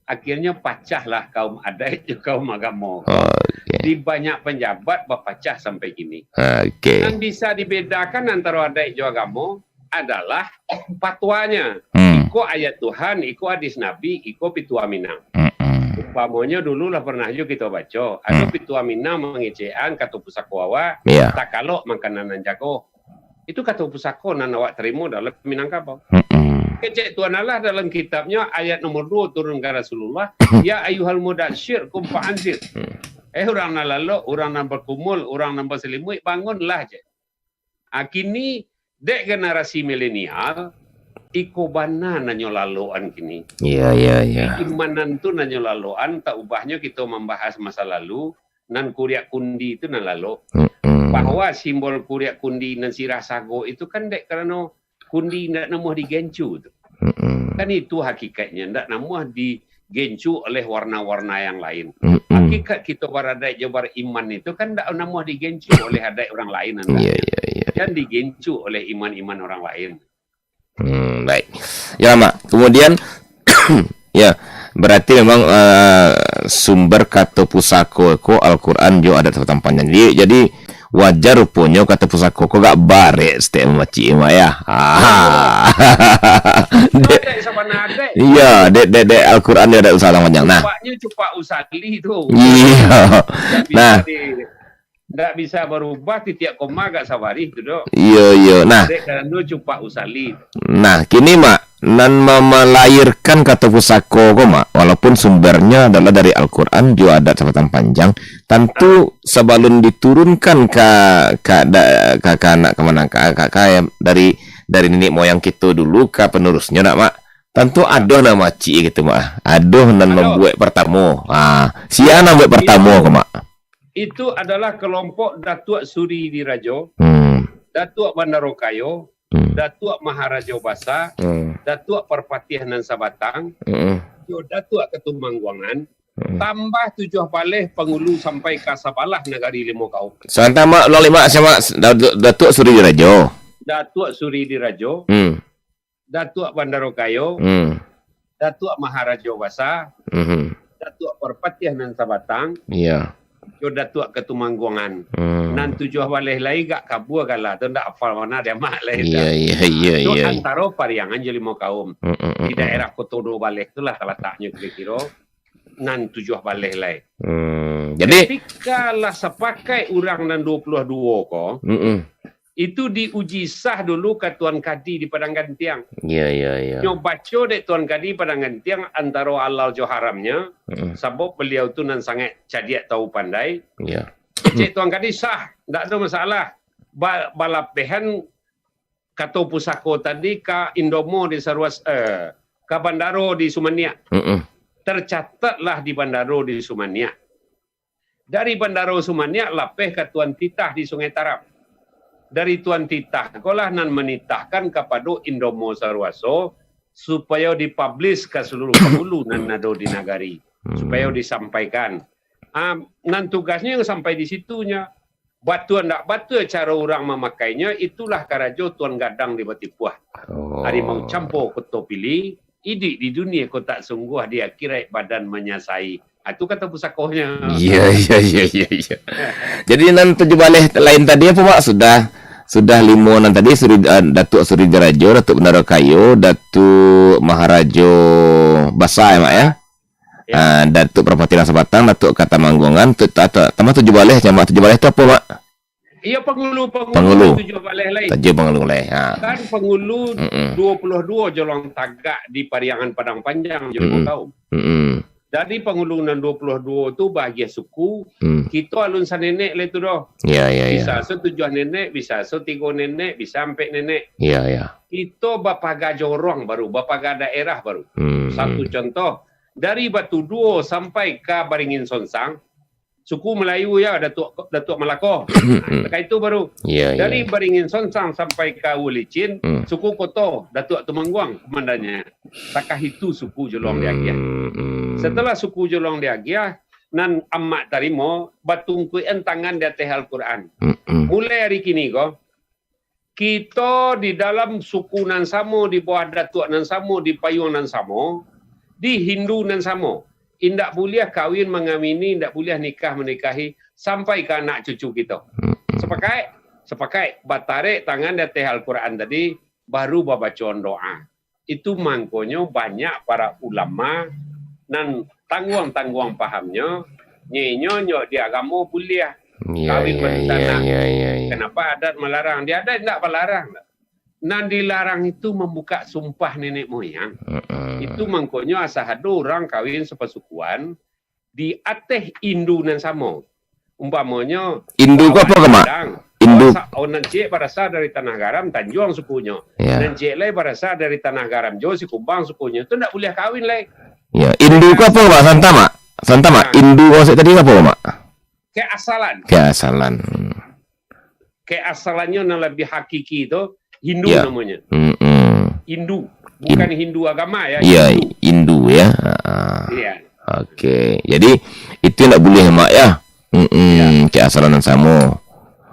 akhirnya pacahlah kaum adaik jo kaum agamo. Oke. Di banyak penjabat bapacah sampai kini. Oke. Nan bisa dibedakan antara adaik jo agamo adalah patuanya. Hmm. Iko ayat Tuhan, iko hadis Nabi, iko pituah Minang. Mm-mm. Umpamonyo dulu lah pernah jo kito baco, ado Hmm. pituah Minang mangecekan kato pusako awak, Iya. takalok makanan nan jago. Itu kato pusako nan awak tarimo dalam Minangkabau. Mm-mm. Kecek Tuhan Allah dalam kitabnyo ayat nomor duo turun ka Rasulullah, "Ya ayyuhal mudatsir, qum fa'anzir." Hmm. Eh, urang nan lalok, urang nan bakumul, urang nan basalimuik, bangunlah je. Ah, kini, dek generasi milenial, iko bana nan nyo lalokan kini. Iya, iya, iya. Keimanan tu nan nyo lalokan, tak ubahnyo kito mambahas masa lalu, nan kuriak kundi tu nan lalok. Mm-mm. Bahwa simbol kuriak kundi nan sirah sago itu kan dek karano kundi ndak namuah digencu tu. Mm-mm. Kan itu hakikatnya, ndak namuah digencu oleh warna-warna yang lain. Mm-mm. Hakikat kito baradaik jo bariman itu kan ndak namuah digencu oleh adaik urang lain, andak. Iya, iya, iya. Jan digencu oleh iman-iman urang lain. Hmm, baik. Ya, Mak. Kemudian, ya, berarti memang, eh, sumber kato pusako ko Al-Quran jo adat sabatang panjang. Jadi, jadi wajar ruponyo kato pusako ko agak barek saketek mamacik, Mak, ya. Ah. Dek, Adaik sabana adaik. iya, dek, dek, dek Al-Quran jo adat sabatang panjang. Nah. Cupaknyo cupak usali tu. Iya. Ndak bisa Nah. di-, ndak bisa barubah, titiak koma agak sabarih tu, dok. Iya, iya. Nah. Dek karano cupak usali. Nah, kini, Mak, nan ma-, malairkan kato pusako ko, Mak, walaupun sumbernyo adalah dari Al-Quran, jo adat sabatang panjang, tantu sabalun diturunkan ka, ka da-, ka, ka anak ka mano, ka, ka, ka, dari, dari niniak moyang kito dulu ka penerusnyo, nak, Mak? Tantu ado nan mamacik gitu, Mak. Ado nan Ado. mambuek partamo. Ha, sia nan buek partamo Itu, ko, Mak? itu adalah kelompok Datuak Suri Dirajo, Hmm. Datuak Bandaro Kayo, Hmm. Datuak Maharajo Basa, Hmm. Datuak Parpatiah Nan Sabatang, Hmm. jo Datuak Katumangguangan, Hmm. tambah tujuah baleh pangulu sampai ka sabalah Nagari Limo Kaum. Sabanta, Mak, ulang, Mak, sia, Mak, Datuak, Datuak Suri Dirajo. Datuak Suri Dirajo, Hmm. Datuak Bandaro Kayo, Hmm. Datuak Maharajo Basa, Mhm. Datuak Parpatiah Nan Sabatang, Iya. jo Datuak Katumangguangan. Hmm. Nan tujuah baleh lai gak kabua gala tu, ndak hafal bana dek Amak lai tu. Iya, iya, iya, Tu iya. antaro Pariangan jo Limo Kaum. Mm, mm, mm, Di mm. daerah Koto Duo Baleh tu lah talataknyo kiro-kiro. Nan tujuah baleh lai. Hmm. Jadi Ketika lah sapakaik urang nan duo puluah duo ko, Mm-mm. itu diuji sah dulu ka Tuan Kadi di Padang Gantiang. Iya, iya, iya. Nyo baco dek Tuan Kadi Padang Gantiang antaro halal jo haramnya, Mm-mm. sabab beliau tu nan sangaik cadiak tahu pandai. Iya. Kecek Tuan Kadi sah, ndak ado masalah. Ba-, balapehan kato pusako tadi ka Indomo di Saruas-, eh, ka bandaro di Sumaniak. Mm-mm. Tercatatlah di bandaro di Sumaniak. Dari bandaro Sumaniak lapeh ka Tuan Titah di Sungai Taram. Dari Tuan Titah ko lah nan manitahkan kapado Indomo Saruaso, supayo dipublish ka saluruh pangulu nan ado di nagari, supayo disampaikan. Ah, nan tugasnyo yang sampai di situnyo. Batua ndak batua caro urang mamakainyo, itulah karajo Tuan Gadang di Batipuah. Oh. Harimau Campo Koto Pili, iduik di dunia kotak sungguah, di akhirat badan manyasai. Ah, tu kato pusakonyo. Iya, iya, iya, iya, iya. Jadi nan tujuah baleh lain tadi apo, Mak? Sudah, sudah limo nan tadi, Suri, ah, Datuak Suri Dirajo, Datuak Bendahara Kayo, Datuak Maharajo Basa, ya, Mak, ya? Ya. Ah, Datuak Parpatiahan Sabatang, Datuak Katamangguangan, tu, ta-, ta-, tambah tujuah baleh, Mak. Tujuah baleh tu apo, Mak? Iya, pangulu, pangulu. Pangulu. Tujuah baleh lai. Tujuah pangulu lai, ha. Kan pangulu Mm-mm. dua puluh dua jolong tagak di Pariangan Padang Panjang, jo Mm-mm. kaum. Mm-mm. Dari pangulu nan dua puluh dua tu bahagian suku, Mm. kito alun sanenek lai tu doh. Ya, ya, ya. Bisa so tujuah nenek, bisa so tigo nenek, bisa ampek nenek. Ya, ya. Kito bapaga jorong baru, bapaga daerah baru. Mm-mm. Satu contoh, dari Batu Duo sampai ka Baringin Sonsang, suku Melayu ya, Datuak, Datuak Malako. Nah, takah itu baru. Ya, ya. Dari Baringin Sonsang sampai ka Ulicin, Hmm. suku Koto, Datuak Tumangguang komandannya. Takah itu suku Jolong diagiah. Hmm, hmm. Setelah suku Jolong diagiah, nan amak tarimo, batungkuikan tangan di ateh Al-Quran. Hmm, hmm. Mulai hari kini ko, kito di dalam suku nan samo, di bawah datuak nan samo, di payuang nan samo, di Hindu nan samo. Indak buliah kawin mangawini, indak buliah nikah manikahi, sampai ka anak cucu kito. Mm-mm. Sapakaik? Sapakaik. Batarek tangan di ateh Al-Quran tadi, baru babacaan doa. Itu mangkonyo banyak para ulama nan tangguang-tangguang pahamnyo, nyo, nyo, nyo di agamo buliah. Ya, kawin ya, ya, berencana. Ya, ya, ya. Kenapa adat melarang? Di adat indak melarang. Nan dilarang itu mambuka sumpah nenek moyang. Mm-mm. Itu mangkonyo asa ado urang kawin sapasukuan di ateh indu nan samo. Umpamonyo, Indu ko awak apo ko, Mak? Gadang, Indu. Awak sa-, oh, nan ciek barasa dari Tanah Garam, Tanjuang sukunyo. Ya. Nan ciek lai barasa dari Tanah Garam jo Sikumbang sukunyo. Tu ndak buliah kawin lai. Ya, indu ko apo, Mak? Santa, Mak? Santa, Mak? Nah. Indu ko maksud tadi apo, Mak? Keasalan. Keasalan. Hmm. Keasalannyo nan labiah hakiki tu, Hindu Ya. namonyo. Mm-mm. Hindu. Bukan In-, Hindu agama ya, iya, Hindu. Hindu ya. Ha. Iya. Oke. Jadi, itu ndak buliah, Mak, ya? Mm-mm. Ya. Keasalan nan samo. Nah.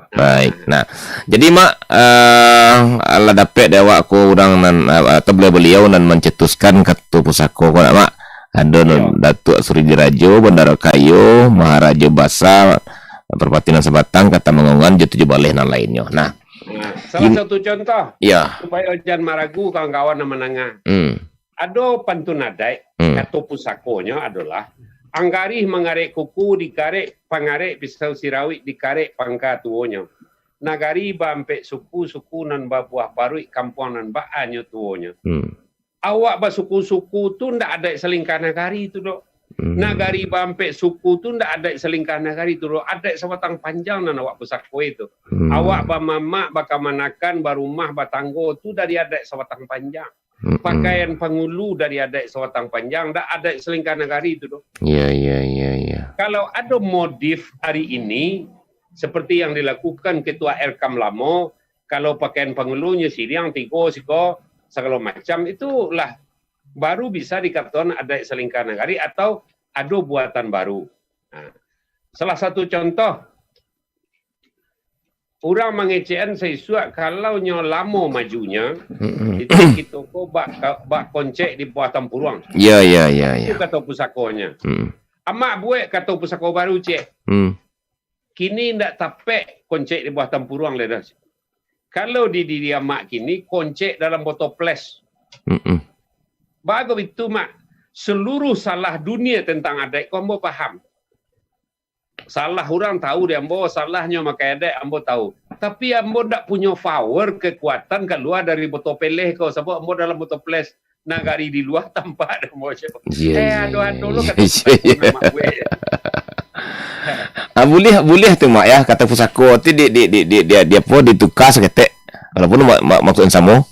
Baik. Nah, jadi, Mak, eh, alah dapek dek awak ko urang nan, eh, atau beliau-beliau nan mancetuskan kato pusako ko, nak, Mak? Ado Iyo. Datuak Suri Dirajo, Bandaro Kayo, Maharajo Basa, Parpatiahan Sabatang, Katamangguangan, jo tujuah baleh nan lainnyo. Nah, Nah, salah in-, satu contoh, ya. Supayo jan maragu kawan-kawan nan mandanga. Hmm. Ado pantun adaik, Hmm. kato pusakonyo adolah, anggarih mangarek kuku, dikarek pangarek pisau sirawik, dikarek pangka tuonyo. Nagari baampek suku, suku nan babuah paruik, kampuang nan baa nyo tuonyo. Hmm. Awak basuku-suku tu ndak adaik salingkah nagari tu, Dok. Hmm. Nagari baampek suku tu ndak adaik salingkah nagari tu, Dok. Adaik sabatang panjang nan awak pusakoi tu. Hmm. Awak bamamak, bakamanakan, barumah, batanggo tu dari adaik sabatang panjang. Mm-mm. Pakaian pangulu dari adaik sabatang panjang, ndak adaik salingkah nagari tu doh. Iya, iya, iya, iya. Kalau ado modif hari ini, seperti yang dilakukan Ketua L K M lamo, kalau pakaian pangulunyo siriang, tigo, siko, sagalo macam, itulah baru bisa dikatokan adaik salingkah nagari atau ado buatan baru. Nah, salah satu contoh, urang mangecekan saisuak kalau nyo lamo majunyo, Mm-mm. itu kito ko bak ka-, bak koncek di bawah tampuruang. Ya, ya, ya, ya. Itu kato pusakonyo. Mm. Amak buek kato pusako baru, Cek. Mm. Kini ndak tapek koncek di bawah tampuruang lai doh. Kalau di diri amak kini, koncek dalam botol ples. Mm-mm. Bago itu, Mak. Seluruh salah dunia tentang adaik ko ambo paham. Salah urang tahu di ambo, salahnyo makai adaik ambo tahu. Tapi ambo ndak punyo power, kekuatan kalua dari botol peleh ko, sabab ambo dalam botol ples nagari di lua tampak dek ambo. Iya, Eh, iya, ado-ado iya, lo iya, kato iya, pusako iya. Amak buek. Ah, buliah, buliah tu, Mak, ya, kato pusako tu di, di, di, di, di, di apo, dituka saketek. Walaupun mak, mak, maksud samo.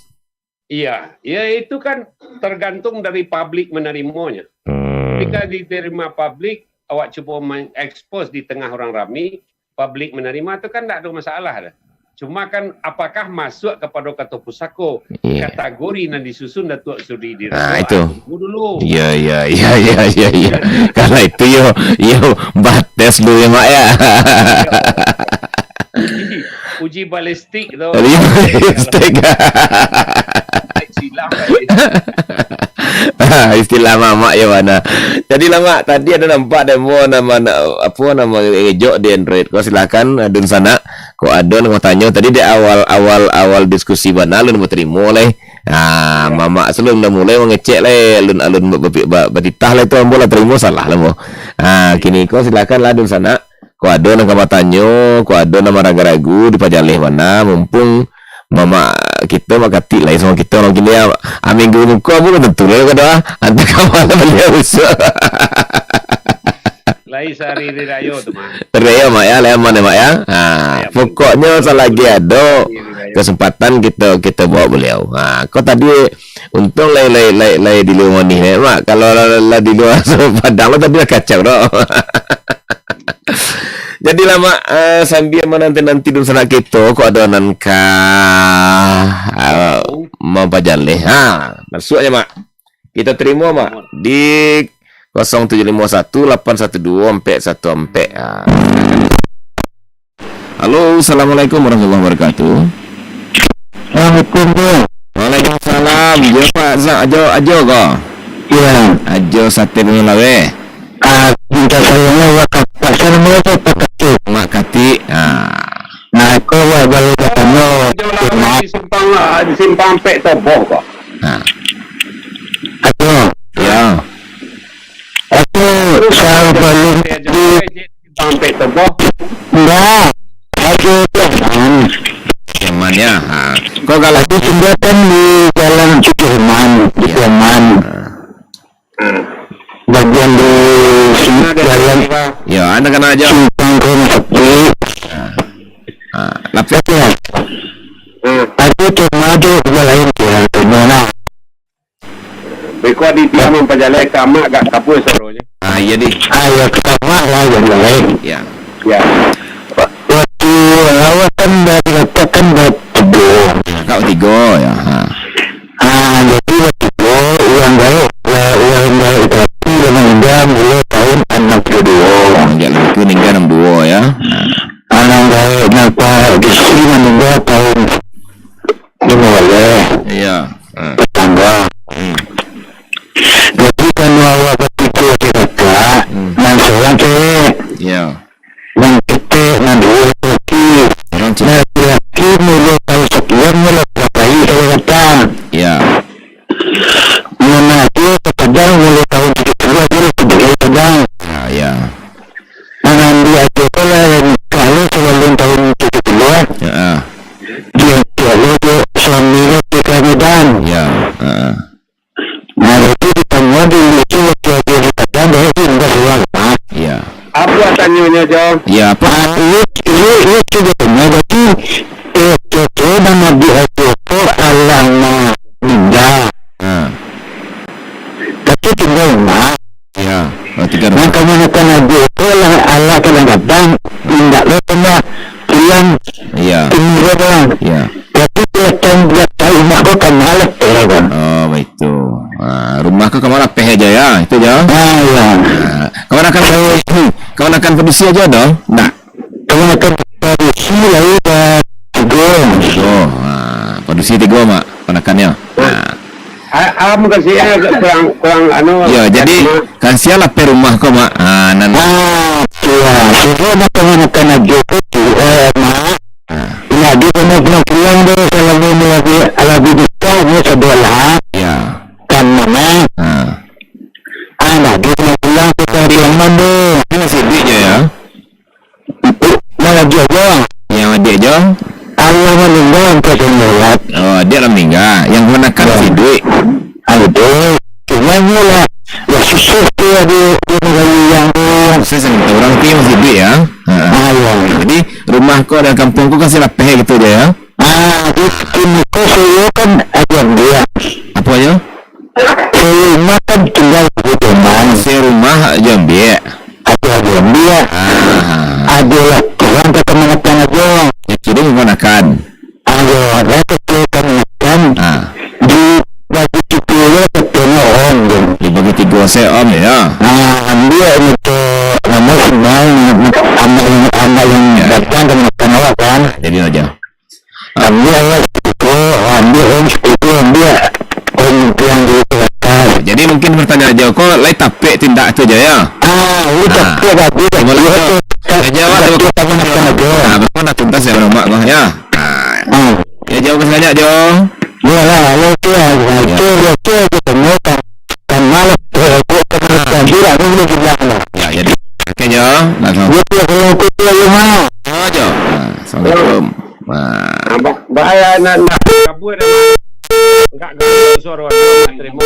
Iya, ya itu kan tergantung dari publik menerimonyo. Hmm. Ketika diterima publik, awak cubo mengekspos di tengah orang rami, publik menerima tu kan ndak ado masalah doh. Cuma kan, apakah masuk kepada kato pusako, Iya. kategori nan disusun Datuak Sudi di Nah, Rajo? itu. Ah, tunggu dulu. Iya, iya, iya, iya, iya, iya. Kalau itu, yo, yo, bates dulu ya, Mak, ya. Uji, uji balistik tu. Uji balistik. Silang tadi. Istilah mamak yo, mana. Jadi lah, Mak, tadi ado nampak demo nama, na-, apo nama, ngejok di Android. Kau silakan, dunsanak. Kok ado nan mau tanyo tadi di awal, awal, awal diskusi bana alun batarimo lai. Ah, Ya. Mamak sebelum dah mulai mangecek lai, alun, alun ba-, ba-, ba-, batitah lai tu, ambo lah tarimo salah lah, mo. Ah, kini ko silakan lah, dunsanak. Kok ado nan ka batanyo, kok ado nan maragu-ragu, dipajaleh bana, mumpung mamak kito bakatik lai samo kito urang kini, ah, ah, minggu muko pun tantu lai ka doa. Antah ka ma baliau usuk. Lai sahari hari rayo tu, Mak. Rayo, Mak, ya, lai aman ya, Mak, ya. Ha, Lai aman. Pokoknyo salagi ado Hari rayo. kesempatan kito, kito bawa baliau. Ha, kau tadi untung lai, lai, lai, lai di lua manih, lai, Mak. Kalau lah, lah di lua Padang lo tadi lah kacau, doh. Jadilah, Mak, eh, sambia mananti-nanti dunsanak kito, kok ado nan ka, eh, mampajaleh. Ha, masuak aja, Mak. Kita tarimo, Mak, di kosong tujuh limo satu lapan satu duo ampek satu ampek. Ah. Halo, assalamualaikum warahmatullahi wabarakatuh. Assalamualaikum, Bro. Waalaikumsalam. Jo, Pak Zak, Ajo, Ajo ko? Iya. Ajo Sate Gunung Laweh. Ah, minta tolong lah, Pak. Pak, assalamualaikum, Pak Katik. Mak Katik. Ah. Nah, ko, Pak, balik batanyo. Ajo lah, di simpang lah, di simpang Pek Toboh ko. Ha. Ajo. Ya. Ajo, sabalun di Sampai Toboh. Ndak. Ajo tu aman. Aman ya. Ha. Kau kalau Ajo jambatan di Jalan Sudirman, di Ya. Sudirman. Ha. Bagian di si-, Mana ada jalan di bawah? Ya, anda kena aja. Simpang Rumah Sakit. Ha. Ha. Lapis. Ajo. Hmm. Ajo tu maju ke lain dia, tu mana? Beko di dia mampajalai ka amak gak kapua saronyo. Ah, iya, di. Ah, ya, ka amak lah, yang lain. Ya. Ya. Wa-, waktu awak kan dari letak kan dah tigo. Ya, kau tigo, ya. Ha. Ah, jadi waktu itu, urang gaek, urang gaek tapi dengan dia mulai tahun enam puluh dua. Sejak lengku ninggal enam dua, ya. Ha. Anak gaek nampak di sini meninggal tahun lima belas. Iya. Ha. Tetangga. Hmm. Jadi, kalau awak batigo di kakak, Hmm. nan sorang cewek. Iya. Nan ketek, nan duo laki. Sorang cewek. Nan laki-laki mulai tahun sakian, mulai dapat kali datang. Iya. Nan ajo terkadang mulai tahun tujuh puluh ajo lah sudah datang. Ya, ya. Nan ajo ko lah nikah lo sabalun tahun tujuh puluh. Ya, ah. Dia tiap lo jo suami lo di Medan. Ya, ah. Nah, itu ditanya dulu tu waktu ajo di Padang, dia tu indah luar, Pak. Ya. Apa tanyanya, Jo? Ya, apa? Ah, ini, ini, ini cuba tanya, jadi, eh, kira-kira nama di ajo ko alah ninggal. Ha. Tapi tinggal rumah. Ya, oh, tinggal Nah, rumah. Kamanakan ajo ko lah, alah kadang-kadang indak lo pernah pulang Iya. timur lah. Iya. Tapi kelihatan buat tahu rumah ko kan malas, ya, kan? Oh, baik tu. Ah, rumah ko kamar lapeh aja ya, itu ya. Ah, iya. Ah, kamanakan, kamanakan padusi aja dong? Ndak. Kamanakan padusi lah ya, tigo. Oh, ah, padusi tigo, Mak, kamanakannya. Ah. Ah, ah, mungkin saya kurang, kurang, anu, Ya, jadi, cuma kan sia lapeh rumah ko, Mak. Ah, nan Ah, iya. Tigo, Mak, kamanakan ajo ko tu, eh, Mak. Ah. Nah, dia kena pulang-pulang deh, kalau mau lagi, lagi besar, dia sebelah. Ya. Kan mana? Ah. Ah, nah, dia kena pulang ke Pariaman deh. Tapi masih duit je ya? Nah, dia aja. Yang adik je? Allah meninggal, angkat yang lewat. Oh, adik lah meninggal. Yang kamanakan Ya. masih duit? Ada. Cuma ni lah, ya susah tu ada, dia negara yang tu. Susah sangat. Orang tu masih duit ya? Ha. Ah, ya. Jadi, rumah kau dan kampung kau kan silapeh gitu je ya? Ah, di, di muka saya kan ada dia. Apa aja? Saya rumah kan tinggal di rumah. Saya rumah aja ambil. Ada aja ambil. Ah. Ada lah, orang kata mengatakan aja. Ya, kira bukan kamanakan. Ayo, lah kata kamanakan. Ah. Di bagi tigo lah katanya om tu. Di bagi tigo se om ya. Ah, ambiak ni tu nama senang, anak yang, anak yang datang kamanakan awak kan. Ah, jadi aja. Ambiak lah siko, ambiak om siko, ambiak om yang di atas. Jadi mungkin pertanyaan aja, kok lai tapek tindak tu aja ya? Ah, ini Ah. tapek bagus. Boleh Iya, tu. tu. Aja awak Tapi tu. kamanakan aja. Ah, berapa nak tuntas ya, Mak, kok ya? Ah. Hmm. Ya, jauh ke sangat, Jo. Iyalah, kalau tu lah, Ya. tu, tu, tu, tu, kan, kan malas, eh, tu, tu, Ah. kan, tidak, tu boleh bilang lah. Ya, jadi, oke, Jo. Langsung. Dia tu, kalau tu, tu, dia mana? Ya, Jo. Ah, Assalamualaikum. Ah. Ah, ba-, bahaya nak, nak kabur dah. Enggak kabur suara dia, terima.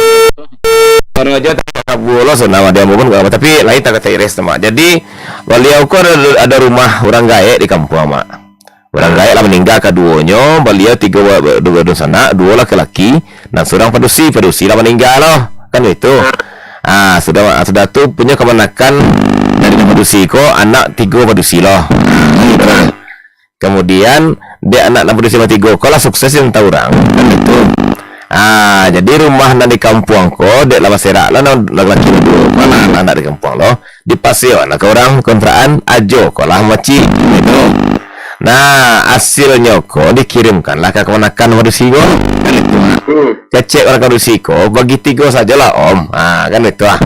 Suara aja tak kabur lah, suara dia pun enggak apa. Tapi lain tak kata iris tu, Mak. Jadi, baliau ko ada, ada rumah urang gaek di kampuang, Mak. Urang gaek lah maningga kaduonyo, baliau tigo ba-, ba-, duo dunsanak, duo laki-laki, nan surang padusi, padusi lah maningga lah. Kan itu. Ah, sudah, sudah tu punyo kamanakan dari nan padusi ko, anak tigo padusi lah. Kemudian, dek anak nan padusi nan tigo ko lah sukses di mata urang. Kan itu. Ah, jadi rumah nan di kampuang ko, dek lah baserak lah nan laki-laki duo ko lah, anak di kampuang lo. Dipasewa lah ka urang kontrakan, ajo ko lah mamacik. Itu. Nah, hasilnyo ko dikirimkan lah ka kamanakan padusi ko. Kan itu, Mak. Hmm. Kecek urang padusi ko, bagi tigo sajolah, Om. Ah, kan itu lah.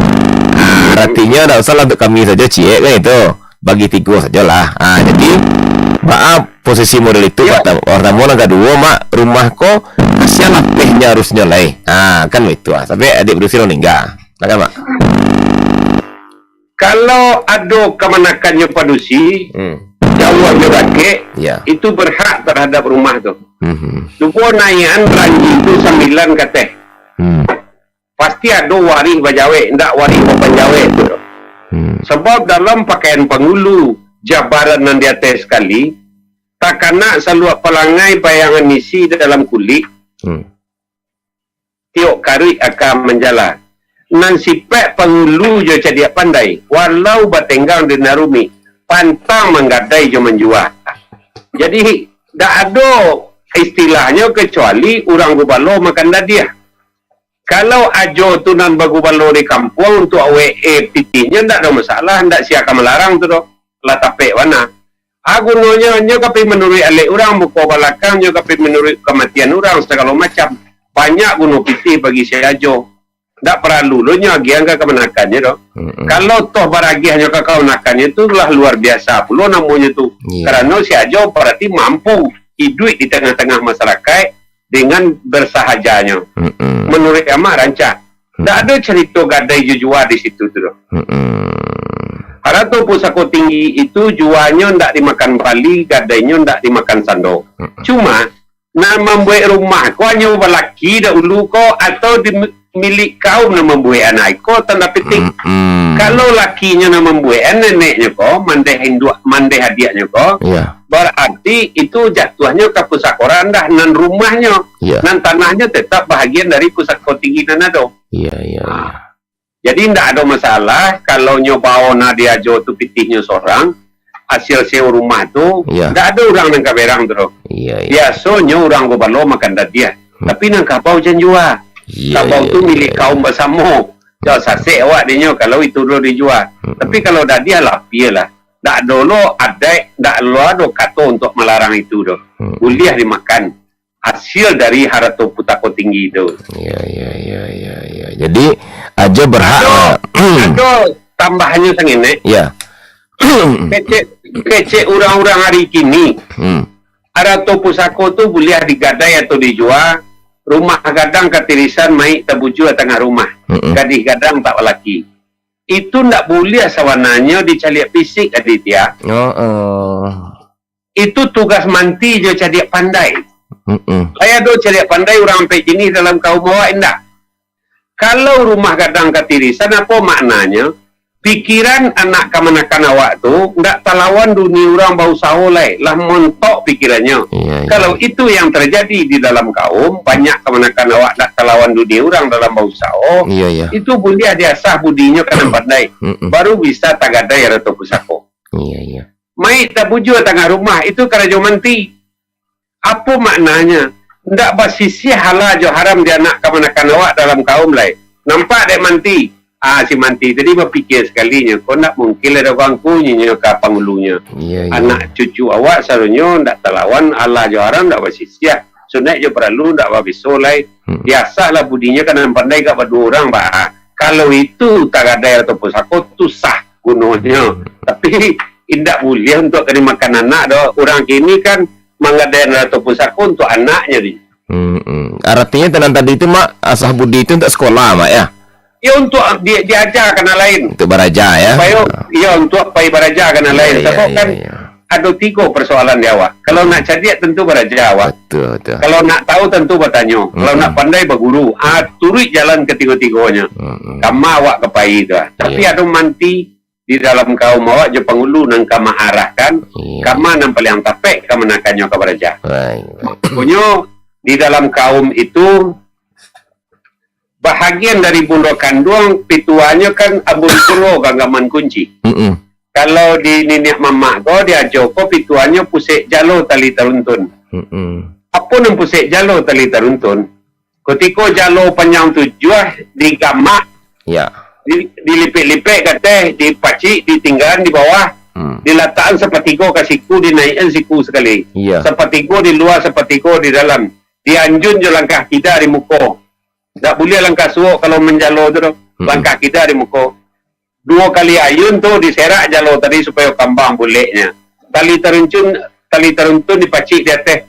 Ah, aratinyo ndak usahlah untuk kami sajo, ciek, kan itu. Bagi tigo sajolah. Ah, jadi, baa posisi model itu, Ya. partamo, partamo, nan kaduo, Mak, rumah ko kasian lapehnyo harusnyo lai. Ah, kan itu lah. Sampai adik padusi lah maningga. Nah, kan, Mak? Kalau ado kamanakannyo padusi, Hmm. jauah jo dakek, Ya. itu berhak terhadap rumah tu. Mhm. Cubo naiakan ranji tu sambilan kateh. Hmm. Pasti ado warih bajawek, ndak warih bapanjawek tu. Hmm. Sabab dalam pakaian pangulu, jabaran nan di ateh sakali, takana saluak palangai bayangan isi dalam kulik, Hmm. tiok karuik aka manjala. Nan sipaik pangulu jo cadiak pandai, walau batenggang di nan rumik, pantang manggadai jo manjua. Jadi, dak ado istilahnyo kecuali urang gubalo makan dadiah. Kalau ajo tu nan bagubalo di kampuang untuak awek e pitihnyo, ndak ado masalah, ndak sia ka malarang tu doh. Lah tapek bana. Ah, gunonyo, nyo ka pai manuruik alek urang, muko balakang, nyo ka pai manuruik kamatian urang, sagalo macam. Banyak guno pitih bagi si ajo. Ndak paralu lo nyo agiahan ka kamanakannyo doh. Mm-mm. Kalau toh baragiahnyo ka kamanakannyo tu lah luar biasa pulo namonyo tu. Iya. Karano si ajo bararti mampu iduik di tangah-tangah masarakaik dengan bersahajanyo. Mm-mm. Manuruik amak rancak. Mm-mm. Ndak ado carito gadai jo jua di situ tu doh. Mm-mm. Harato pusako tinggi itu juanyo ndak dimakan bali, gadainyo ndak dimakan sando. Mm-mm. Cuma, nan mambuek rumah ko hanyo balaki dahulu ko, atau di milik kaum nan mambuek anak iko, tanda petik. Mm-mm. Kalau lakinyo nan mambuek, neneknyo ko, mandeh induak, mandeh adiaknyo ko, Iya. bararti itu jatuahnyo ka pusako randah, nan rumahnyo, Iya. nan tanahnyo tetap bahagian dari pusako tinggi nan ado. Iya, iya, Ah. iya. Jadi, ndak ado masalah kalau nyo bao nan diajo tu pitihnyo sorang, hasil sewa rumah tu, Iya. ndak ado urang nan ka berang tu doh. Iya, iya. Biasonyo urang gubalo makan dadiah. Hmm. Tapi nan kabau jan jua. Iya, Kabau iya, tu iya, milik iya. kaum basamo. Jan sasek awak dinyo kalau itu lo dijua. Hmm, Tapi hmm. kalau dadiah lah, piyelah. Ndak ado lo adaik, ndak lo ado kato untuak malarang itu doh. Hmm, hmm. Buliah dimakan hasil dari harato pusako tinggi tu. Ya, ya, ya, ya, ya. Jadi, ajo berhak Ado, lah. ado tambahannyo sanginek. Ya. Kecek, kecek urang-urang hari kini. Hmm. Harato pusako tu buliah digadai atau dijua, rumah gadang katirisan, mayik tabujua tangah rumah. Mm-mm. Gadih gadang tak balaki. Itu ndak buliah sabananyo dicaliak fisik, Aditya. Oh, oh. Itu tugas manti jo cadiak pandai. Mm-mm. Lai ado cadiak pandai urang ampek jinih dalam kaum awak, indak? Kalau rumah gadang katirisan, apo maknanyo? Pikiran anak kamanakan awak tu ndak talawan dunia urang bausaho lai, lah montok pikirannyo. Iya, iya. Kalau itu yang terjadi di dalam kaum, banyak kamanakan awak ndak talawan dunia urang dalam bausaho, Iya, iya. itu buliah diasah budinyo ka nan pandai, Mm-mm. baru bisa tagadai harato pusako. Iya, iya. Mayik tabujua tangah rumah, itu karajo manti. Apo maknanyo? Ndak basisiah halal jo haram di anak kamanakan awak dalam kaum lai. Nampak dek Manti? Ah, si Manti tadi bapikia sakalinyo, ko ndak mungkin lah dek urang ko nyo ka pangulunyo. Iya, iya. Anak cucu awak sadonyo ndak talawan, halal jo haram ndak basisiah. Sunaik jo paralu ndak babiso lai. Hmm. Biasalah budinyo, kan nan pandai ka baduo urang, bah. Kalau itu tagadai atau pusako, tu sah gunonyo. Hmm. Tapi, indak buliah untuak ka dimakan anak doh. Urang kini kan manggadai harta pusako untuak anaknyo di. Hmm, hmm. Aratinyo, tanan tadi tu, Mak, asah budi tu untuak sekolah, Mak, ya? Ya, untuak di-, diaja ka nan lain. Untuak baraja, ya? Supayo, Ah. ya, untuak pai baraja ka nan Ya, lain. ya, Sabab ya, kan ya. ado tigo persoalan di awak. Kalau Hmm. nak cadiak, tentu baraja awak. Betul, betul. Kalau nak tahu, tentu batanyo. Kalau Hmm. nak pandai, baguru. Ah, turuik jalan katigo-tigonyo. Hmm, hmm. Kama awak ka pai tu, ah. Tapi Ya. ado Manti, di dalam kaum awak jo pangulu nan ka maarahkan, Iya. kama nan paliang tapek kamanakannyo ka baraja. Baik, baik. Makonyo, di dalam kaum itu, bahagian dari bundo kanduang, pituahnyo kan ambun puro ganggaman kunci. Mm-mm. Kalau di niniak mamak ko, di ajo ko, pituahnyo pusek jalo tali taruntun. Mm-mm. Apo nan pusek jalo tali taruntun? Kutiko jalo panjang tujuah digamak, Ya. di-, dilipek-lipek ka ateh, dipacik, ditinggaan di bawah, Hmm. dilatakan sapatigo ka siku, dinaikan siku sakali. Iya. Sapatigo di lua, sapatigo di dalam. Dianjun jo langkah kida di muko. Ndak buliah langkah suok kalau manjalo tu doh. Hmm. Langkah kida di muko. Duo kali ayun tu diserak jalo tadi supayo kambang buleknyo. Tali taruncun, tali taruntun dipacik di ateh.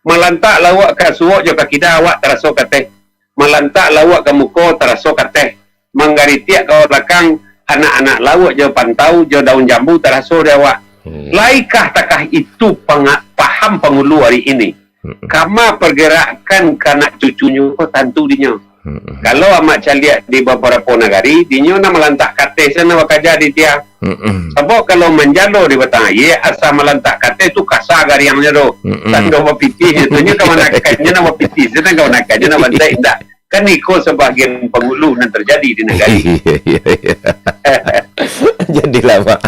Malantak lauak ka suok jo ka kida awak taraso ka ateh. Malantak lauak ka muko taraso ka ateh. Manggaritiak ka balakang, anak-anak lauak jo pantau jo daun jambu taraso di awak. Hmm. Laikah takah itu panga-, paham pangulu ari ini? Mm-mm. Kama pargarakan ka anak cucunyo ko tantu dinyo. Mm-mm. Kalau amak caliak di babarapo nagari, dinyo nan malantak ka ateh sajo nan bakaja di tia. Mm-mm. Sabab kalau manjalo di batang aia, asa malantak ka ateh tu kasa gariangnyo tu. Mm-mm. Tando bapitih, tu nyo kamanakannyo nan bapitih, sajo nan kamanakannyo nan bantai, indak. Kan iko sabahagian pangulu nan tarjadi di nagari. Iya, iya, iya. Jadilah, Mak.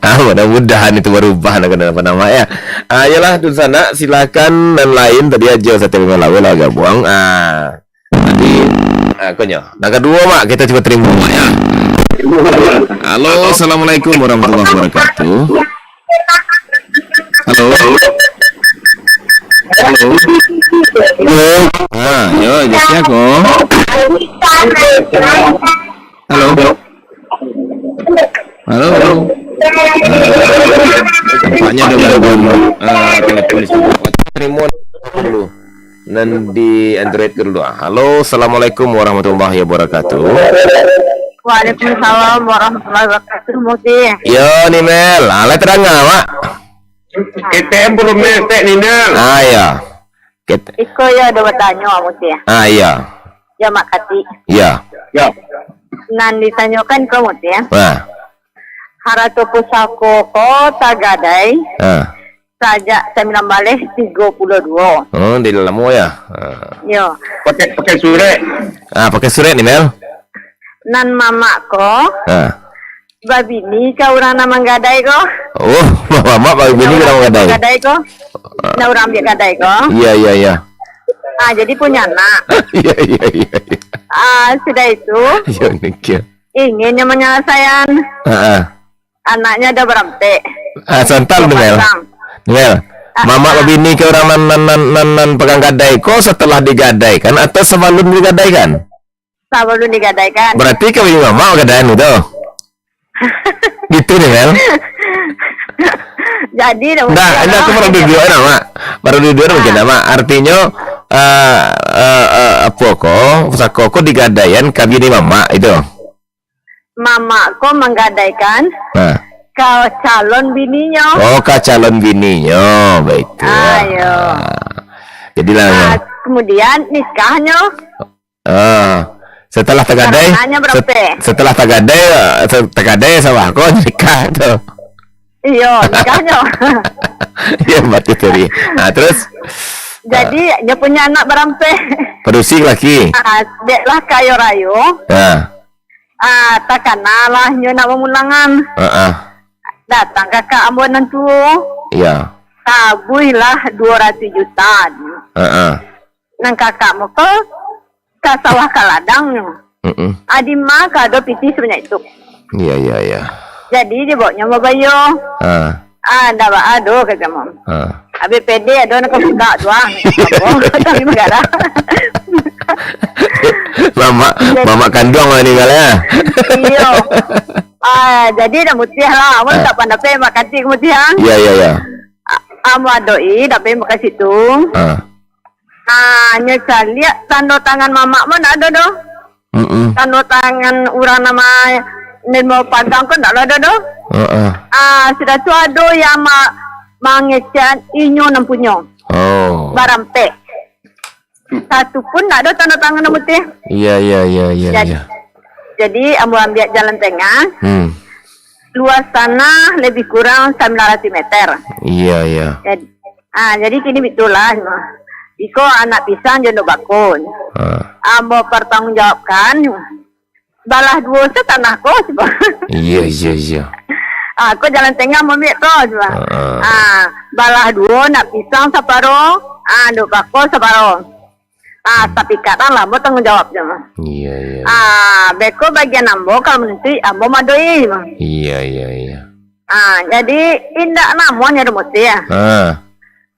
Ah, mudah-mudahan itu barubah, nak kena apa nama, ya. Ah, iyalah, Dunsanak, silakan nan lain tadi aja, Satya Bima Lawe lah gabuang. Ah, tadi, ah, konyo. Nan kaduo, Mak, kita cuba tarimo, Mak, ya. Halo, assalamualaikum warahmatullahi wabarakatuh. Halo. Halo. Ah, yo, jo sia ko? Halo. Halo. Ah, tampaknyo ado gangguan, ah, telepon di sini. Tarimo dulu. Nan di Android ko dulu. Halo, assalamualaikum warahmatullahi wabarakatuh. Waalaikumsalam warahmatullahi wabarakatuh, Muti. Yo, Nimel. Ah, lah tadanga, Mak? K T M Purumel, Tek Nimel. Ah, iya. Ket- Iko yo ado batanyo, Muti. Ah, iya. Yo, Mak Kati. Iya. Yo. Nan ditanyokan ko, Muti, ya. Ah. Harato pusako ko tagadai. Ah. Sajak sambilan baleh tigo puluah duo. Oh, di lamo ya? Ah. Yo. Pakai, pakai surek. Ah, pakai surek, Nimel? Nan mamak ko, Ah. babini ka urang nan manggadai ko. Oh, mamak babini ka urang manggadai. Manggadai ko. Ah. Nan urang ambiak gadai ko. Iya, iya, iya. Ah, jadi punya anak. Iya, iya, iya, iya. Ah, sudah itu, Iya, Nikia. Inginnyo manyalasaian. Ah, ah. Anaknyo ado barampek. Ah, santan, Nimel. Pasang. Nimel, Ah, mamak ah. babini ka urang nan, nan, nan, nan, nan pagang gadai ko setelah digadaikan atau sabalun digadaikan? Sabalun digadaikan. Berarti kawin mamak gadaian itu. Gitu, Nimel. Jadi, dah, Ndak, mungkin ndak, aku lah. baru duduk dah, Mak. Baru duduk dah mungkin Ah. dah, Mak. Artinyo, eh, eh, eh, apo ko, pusako ko digadaian ka bini mamak itu. Mamak ko manggadaikan Nah. ka calon bininyo. Oh, ka calon bininyo. Baik tu. Ah, yo. Ah. Jadilah, Ah, yo. kemudian nikahnyo. Ah. Setelah tagadai, Karananyo set-, barampek. setelah tagadai, eh, se-, tagadai sawah ko nikah tu. Iyo, nikahnyo. Iyo, batua tadi. Ah, terus? Jadi, Ah. nyo punya anak barampek. Padusi laki? Ah, dek lah kayo rayo. Ah. Ah, takana lah nyo nak bamulangan. Ah, ah. Datang kakak ambo nan tuo. Iya. Tabuihlah dua ratus juta. Heeh. Nan kakak mo ko ka sawah ka ladang nyo. Mm-mm. Adi ma ka ado pitih sabanyak itu. Iya, iya, iya. Jadi, dia bawa nyo mau bayo. Ah. Ah, ndak ba ado, kata mam. Ah. Abis pede ado nak buka tu ah. Tapi magara. Mamak, jadi, mamak kanduang lah ni, Gal, ya? Iyo. Ah, jadi dah mutiah lah. Awak ah. Tak pandai mak katik mutiah. Iya, iya, iya. Ah, amu adoi, dah pai makasih tu. Ah. Ah, nyo caliak tando tangan mamak mah ndak ado doh. Mm-mm. Tando tangan urang nan ma-, nan mau pagang ko ndak ado doh. Heeh. Ah, sudah tu ado yang ma-, mangecek inyo nan punyo. Oh. Barampek. Satu pun ndak ado tando tangan nan putih. Iya, iya, iya, iya, Jad-, iya. Jadi, ambo ambiak jalan tengah. Hmm. Luas tanah lebih kurang sambilan ratus meter. Iya, iya. Jad-, ah, jadi kini bitulah. Iko anak pisang jo ndok bako. Ah. Ambo pertanggungjawabkan. Balah duo se tanah ko, cubo. Iya, iya, iya. Ah, ko jalan tengah mambiak ko, cubo. Ah. Ah, balah duo, nak pisang saparo, ah, ndok bako saparo. Ah, tapi kadang lah, ambo tanggung jawab je mah. Iya, iya. Ah, beko bagian ambo, kalau manuntuik, ambo madoi mah. Iya, iya, iya. Ah, jadi indak namonyo rumus ya. Ah.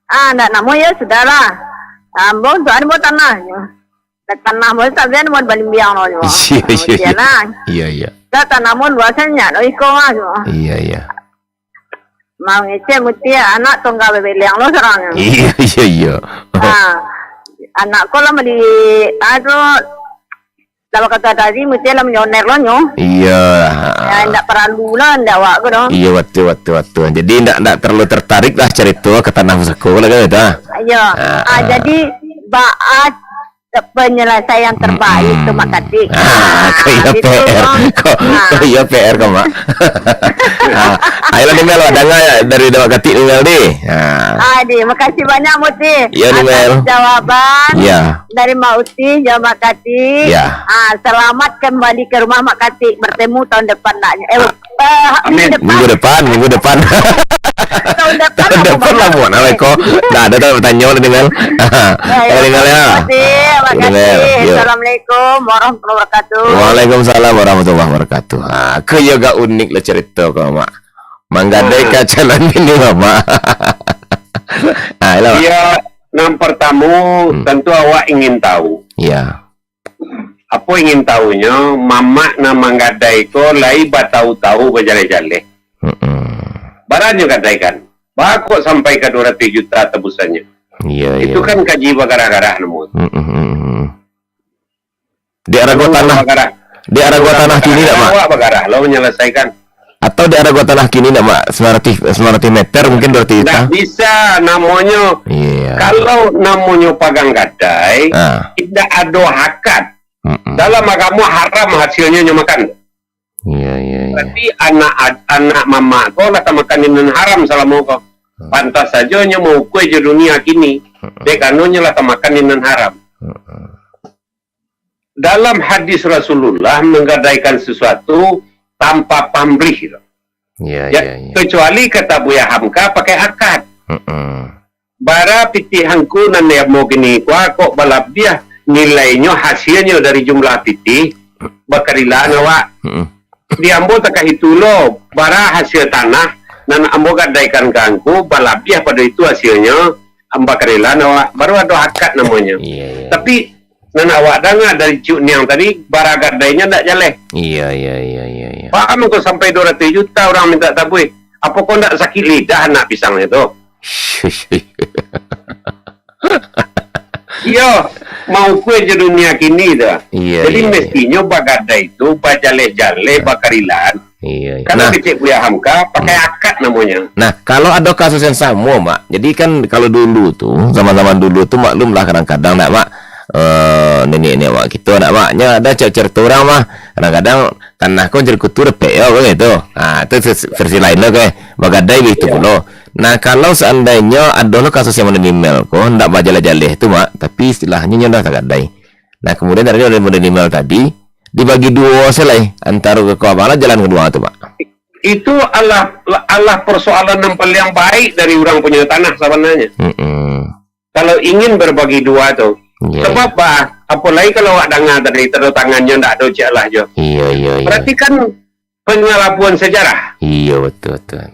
Ah, indak namo ya sudahlah. Ambo untuk ambo tanah. Tanah ambo sabian ambo balimbiang lo. Iya, iya, iya. Iya, iya. Dah tanah ambo luasnya lo iko mah. Iya, iya. Mangecek muti anak tunggal bebeliang lo serangnyo. Iya, iya, iya. Ah, anak ko lah mali, ah, tu, lah bakato tadi, muti lah milioner lo nyo. Iya. Ya, ndak paralu lah, ndak awak ko doh. Iya, batul, batul, batul. Jadi, ndak, ndak terlalu tertarik lah cerita ke tanah pusako lah kan, itu, ah. Iya. Ah, Ah, ah. Jadi, baat penyelesaian terbaik tu, Mm-mm. Mak Katik. Ah, ko iyo P R. Ko, ko iyo P R ko, Mak. Ah, ayolah, Nimel, wak danga dari Mak Katik, Nimel, di. Ah. Ah, di, makasih banyak, Muti. Iyo, Nimel. Atas jawaban dari Mak Uti, jo Mak Katik. Ya. Ah, selamat kembali ke rumah, Mak Katik. Bertemu tahun depan, nak. Eh, Ah. Eh, minggu depan. Minggu depan, minggu depan. Tahun depan. Tahun depan lah, buat apa ko? Dah, dah, dah, bertanya lah, Nimel. Ya, ya, Nimel, ya. Terima kasih, terima kasih. Yo. Assalamualaikum warahmatullahi wabarakatuh. Waalaikumsalam warahmatullahi wabarakatuh. Ha, ko iyo agak unik lah cerita ko, Mak. Manggadai ka calon bini, Mak. Ha, iyolah, Mak. Ya, yang pertama, Hmm. tentu awak ingin tahu. Ya. Apo ingin tahunyo, mamak nan manggadai ko lai batahu-tahu bajaleh-jaleh. Mm-mm. Bara nyo gadaikan? Bara kok sampai ka dua ratus juta tabusannyo? Iya, Itu iya. kan kaji bagarah-garah namo. Mm-mm, mm-mm. Di arago Kalau tanah, bagarah, di arago tanah kini ndak, Mak? Awak bagarah lo manyalasaikan. Atau di arago tanah kini ndak, Mak? Sembilan ratus, sembilan ratus meter mungkin dua ratus juta. Ndak bisa namonyo. Iya. Kalau namonyo pagang gadai, Ah. indak ado akad. Mm-mm. Dalam agamo haram hasilnyo nyo makan. Iya, iya, iya. Berarti anak ad-, anak mamak ko lah tamakan di nan haram salamo ko. Hmm. Pantas sajo nyo maukur jo dunia kini. Mm-mm. Dek karano nyo lah tamakan di nan haram. Mm-mm. Dalam hadis Rasulullah menggadaikan sesuatu tanpa pamrih. Iya, Ya, iya, iya. kecuali kata Buya Hamka pakai akad. Mm-mm. Bara pitih angku nan diambo kini ko, kok balabiah nilainyo hasilnyo dari jumlah pitih, bakarilaan awak. Mm-mm. Di ambo takah itu lo, bara hasil tanah nan ambo gadaikan ka angku, balabiah pado itu hasilnyo, bakarilaan awak. Baru ado akad namonyo. Iya, iya. Tapi, nan awak danga dari Cuk Niang tadi, bara gadainyo ndak jaleh. Iya, iya, iya, iya, iya. Paham ko sampai dua ratus juta urang minta tabuih. Apo ko ndak sakik lidah anak pisangnyo tu? Iyo, maukur jo dunia kini tu. Iya, Jadi, iya, iya. mestinyo bagadai tu, bajaleh-jaleh, bakarilaan. Iya, iya. Kalau Nah. kecek Buya Hamka, pakai Hmm. akad namonyo. Nah, kalau ado kasus yang samo, Mak. Jadi kan kalau dulu tu, zaman-zaman dulu tu, maklum lah kadang-kadang nak, Mak, eh, nenek-nenek awak kito nak, Mak. Nyo ado cer-, cerita urang mah. Kadang-kadang tanah ko jerikutu dapek yo, kan gitu. Ha, tu ses-, versi lain lo, kan. Bagadai begitu Iya. pulo. Nah, kalau seandainyo ado lo kasus yang model Nimel ko, ndak bajaleh-jaleh tu, Mak, tapi istilahnyo nyo dah tagadai. Nah, kemudian ado model Nimel tadi, dibagi duo se lai, antaro ko abang lah jalan kaduo tu, Mak. Itu alah, alah persoalan yang paling baik dari urang punyo tanah sabananyo. Mm-mm. Kalau ingin berbagi dua tu. Iya, sebab, iya. Bah, apolai kalau awak danga tadi, tando tangannyo ndak ado, cek lah jo. Iya, iya, iya. Berarti kan penyalahpahaman sejarah. Iya, betul, betul.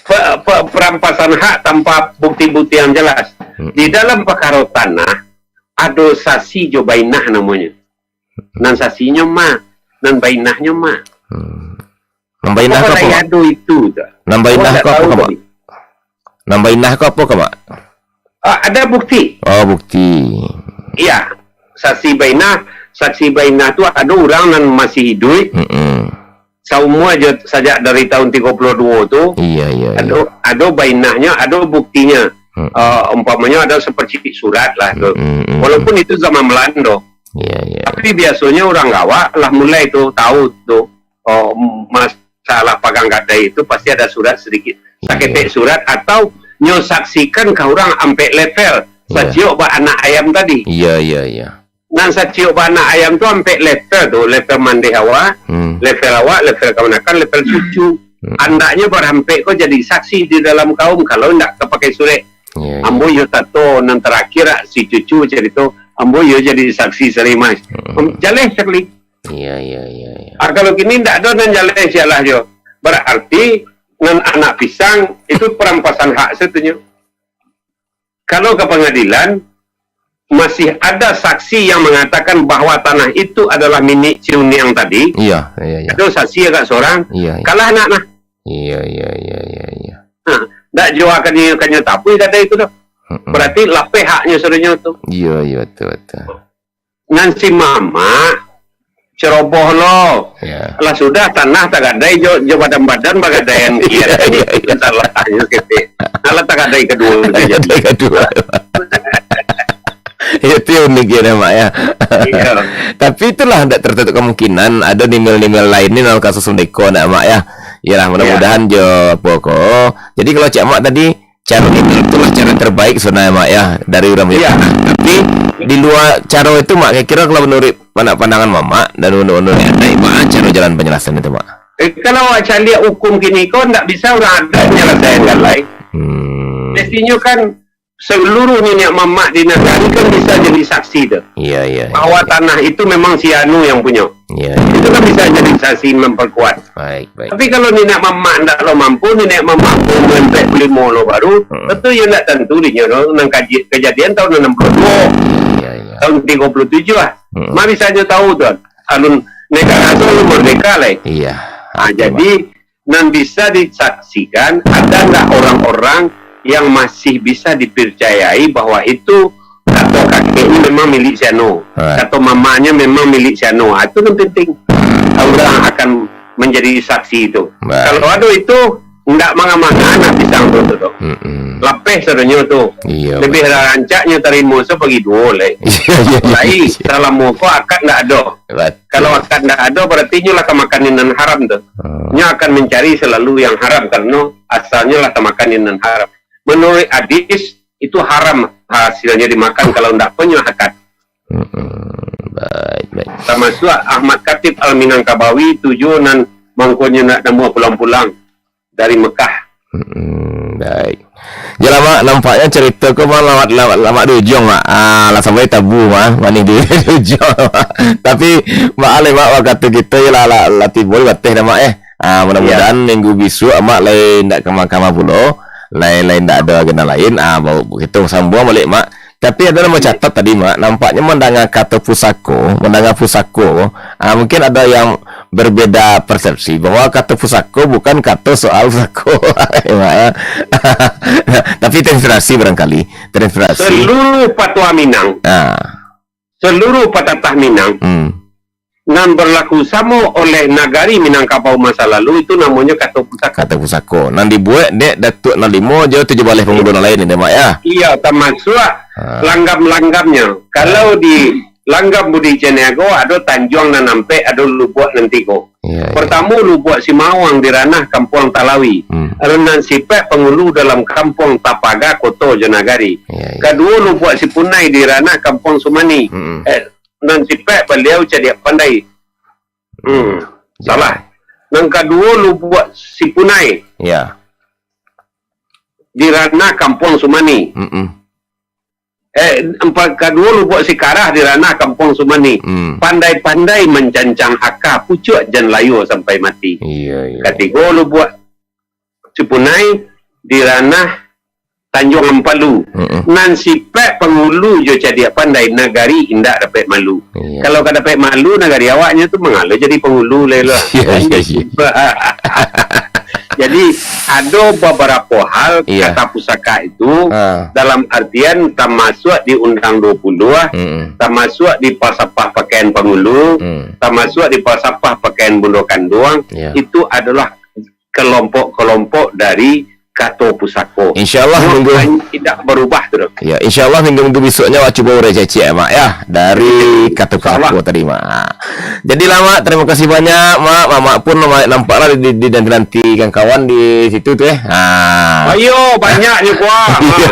Pe-, pe-, perampasan hak tanpa bukti-bukti yang jelas. Mm-mm. Di dalam pakaro tanah, ado sasi jo bainah namonyo. Nan sasinyo ma, nan bainahnyo ma. Hmm. Nan bainah ko apo, Mak? Ado itu tu. Nan bainah ko apo ko, Mak? Nan bainah ko apo ko, Mak? Ah, ada bukti. Oh, bukti. Iya. Saksi bainah, saksi bainah tu ado urang nan masih iduik. Mm-mm. Saumua jo sajak dari tahun tigo puluh dua tu. Iya, iya, iya. Ado, ado bainahnyo, ado buktinyo. Mm-mm. Ah, umpamonyo ada seperti surat lah tu. Mm-mm, mm-mm. Walaupun itu zaman Belanda. Iya, iya. Tapi biasonyo urang awak lah mulai tu tahu tu, oh, masalah pagang gadai itu pasti ada surat sedikit. Iya. Saketek surat atau nyo saksikan ka urang ampek level. Iya. Saciok bak anak ayam tadi. Iya, iya, iya. Nan saciok bak anak ayam tu ampek level tu, level mandeh awak, hmm, level awak, level kamanakan, level cucu. Hmm. Andaknyo barampek ko jadi saksi di dalam kaum, kalau ndak ka pakai surek. Iya, iya. Ambo iyo tato nan tarakhir, ah, si cucu carito, ambo iyo jadi saksi sari mas. Hmm. Jaleh sakali. Iya, iya, iya, iya. Ah, kalau kini ndak ado nan jaleh, sialah jo. Berarti nan anak pisang itu perampasan hak satunyo. Kalau ka pangadilan, masih ada saksi yang mengatakan bahwa tanah itu adalah milik si Uniang tadi. Iya, iya, iya. Ado saksi agak sorang. Iya, iya. Kalah nak nah. Iya, iya, iya, iya, iya. Nah, ndak jua kan nyo, kan nyo tapui gadai itu doh. Mm-mm. Berarti lapeh haknyo sadonyo tu. Iya, iya, betul, betul. Nan si mamak, ceroboh lo. Ya. Lah sudah tanah tagadai jo, jo badan-badan bagadaian kian. Iya, iya, iya. Salah tanya ketek. Alah tagadai kaduo. Tagadai kaduo. Itu yang unik ya, Mak, ya. Iya. Tapi itulah ndak tertutup kemungkinan ada nimel-nimel lain ni dalam kasus Sundeko, ndak, Mak, ya. Iyalah, mudah-mudahan jo apo ko. Jadi kalau cak Mak tadi, caro itu itulah caro terbaik sabananyo, Mak, ya, dari urang banyak. Iya. Tapi di luar caro itu, Mak, kira-kira kalau menurut pandangan Mamak dan menurut Mak, baa caro jalan penjelasan itu, Mak? Eh, kalau awak caliak hukum kini ko, ndak bisa urang adat manyalasaikan lai. Hmm. Mestinyo kan seluruh niniak mamak di nagari kan bisa jadi saksi tu. Iya, iya, iya. Bahwa tanah itu memang si anu yang punyo. Iya, iya. Itu kan bisa jadi saksi memperkuat. Baik, baik. Tapi kalau niniak mamak ndak lo mampu, niniak mamak umua ampek puluah limo lo baru, hmm, tentu iyo ndak tantu dinyo lo, nan kaji-, kejadian tahun anam puluah dua, iya, iya, tahun tigo puluah tujuh lah. Hmm. Ma bisa nyo tahu tu, alun negara tu alun merdeka lai. Iya. Ah, oke, jadi, Mak, nan bisa disaksikan, ada ndak orang-orang yang masih bisa dipercayai bahwa itu kato kakeknyo memang milik si anu, alright, kato mamaknyo memang milik si anu. Ah, itu nan penting. Urang akan menjadi saksi itu. Baik. Kalau ado itu, ndak manga-manga anak pisang tu, tu, tu. Mm-mm. Lapeh sadonyo tu. Iya, Mak. Lebih rancaknyo tarimo sabagi duo lai. Iya, iya, iya, iya. Lai, salamo ko akad ndak ado. Betul. Kalau akad ndak ado, berarti nyo lah ka makanin nan haram tu. Hmm. Nyo akan mencari selalu yang haram, karena asalnyo lah ka makanin nan haram. Menurut hadis, itu haram hasilnyo dimakan kalau ndak punyo akad. Hmm, baik, baik. Tamasuak Ahmad Khatib Al-Minangkabawi, tujuh nan mangkonyo nak namuah pulang-pulang dari Mekah. Hmm, baik. Jelah, Mak, nampaknyo carito ko, Mak, lamak, lamak, lamak di ujuang, Mak. Ah, lah sampai tabu, Mak. Manih di, di ujuang, Mak. Tapi, Mak, alai, Mak, wakatu kito yo lah, lah, lah tibo di bateh dah, Mak, eh. Ah, mudah-mudahan, iya, minggu bisuak, Mak, lai ndak ka mahkamah pulo. Lai, lai ndak ado agenda lain. Ah, baru kito sambuang baliak, Mak. Tapi ado nan bacatat tadi, Mak, nampaknyo mandanga kato pusako, mandanga pusako, ah, mungkin ada yang berbeda persepsi bahwa kato pusako bukan kato soal pusako, Mak, ya. Tapi terinspirasi barangkali, terinspirasi. Seluruh patuah Minang, ah, seluruh patatah Minang, hmm, nan berlaku samo oleh nagari Minangkabau masa lalu, itu namonyo kato pusako. Kato pusako. Nan dibuek dek Datuak Nan Limo jo tujuah baleh pangulu nan lain, Mak, ya? Iya, tamasuak, ha, langgam-langgamnyo. Kalau, ha, di Langgam Budi Caniago, ado tanjuang nan ampek, ado lubuak nan tigo. Iya, iya. Pertamo, Lubuak Simawang di ranah Kampuang Talawi. Hmm. Nan sipaik pangulu dalam Kampuang Tapaga, Koto jo Nagari. Iya, iya. Kaduo, Lubuak Sipunai di ranah Kampuang Sumani. Hmm. Eh, nan sipaik baliau cadiak pandai. Hmm, jadi, salah. Nan kaduo Lubuak Sipunai, ya, di ranah Kampuang Sumani. Mm-mm. Eh, empat, kaduo Lubuak Sikarah di ranah Kampuang Sumani. Hmm. Pandai-pandai mancancang aka, pucuak jan layo sampai mati. Iya, iya. Katigo Lubuak Sipunai di ranah Tanjuang Ampalu. Mm-mm. Nan sipek pangulu jo cadiak pandai, nagari indak dapek malu. Iya. Kalau ka dapek malu nagari awaknyo tu, mangalo jadi pangulu lai lo. Iya, iya, iya. Jadi, ado babarapo hal, iya, kata pusaka itu, ah, dalam artian tamasuak di Undang dua puluh, ah, mm-mm, tamasuak di palsapah pakaian pangulu, mm, tamasuak di palsapah pakaian bundo kanduang, iya, itu adalah kelompok-kelompok dari kato pusako. Insyaallah, minggu, tidak berubah tu, Dok. Ya, insyaallah minggu-minggu bisuaknyo awak cubo urai ciek-ciek, Mak, ya, dari kato pusako tadi, Mak. Jadilah, Mak, terima kasih banyak, Mak. Mamak pun, Mak, nampaklah di, di, dinanti-nantikan kawan di situ tu, eh. Ha. Ayo, banyaknyo, Pak. Iya.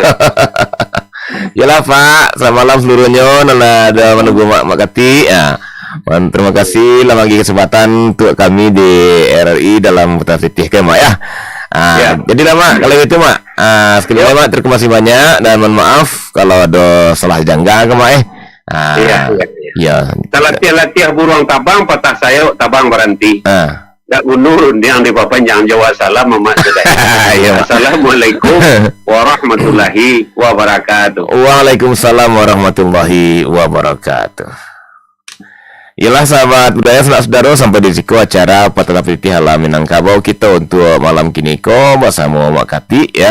Yalah, Pak, selamat malam seluruhnyo, nan lah ado manunggu Mak, Mak Katik. Ya. Wan, terima kasih lah bagi kesempatan untuk kami di R R I dalam Patah Pitih ke, Mak, ya. Ah, ya. Jadilah, Mak, kalau gitu, Mak. Ah, sekali lagi, Mak, terima kasih banyak dan mohon maaf kalau ada salah janggal ke, Mak, eh. Ah, iya, iya, iya. Ya. Talatiah-latiah buruang tabang, patah sayok tabang baranti. Ah. Dak gunur rundiang dipapanjang, jawab salam Mamak sudah. Iya, Mak. Assalamualaikum warahmatullahi wabarakatuh. Waalaikumsalam warahmatullahi wabarakatuh. Iyalah, sahabat budaya, sanak sudaro, sampai di siko acara Patah Pitih ala Minangkabau kito untuk malam kini ko basamo Mak Katik, ya.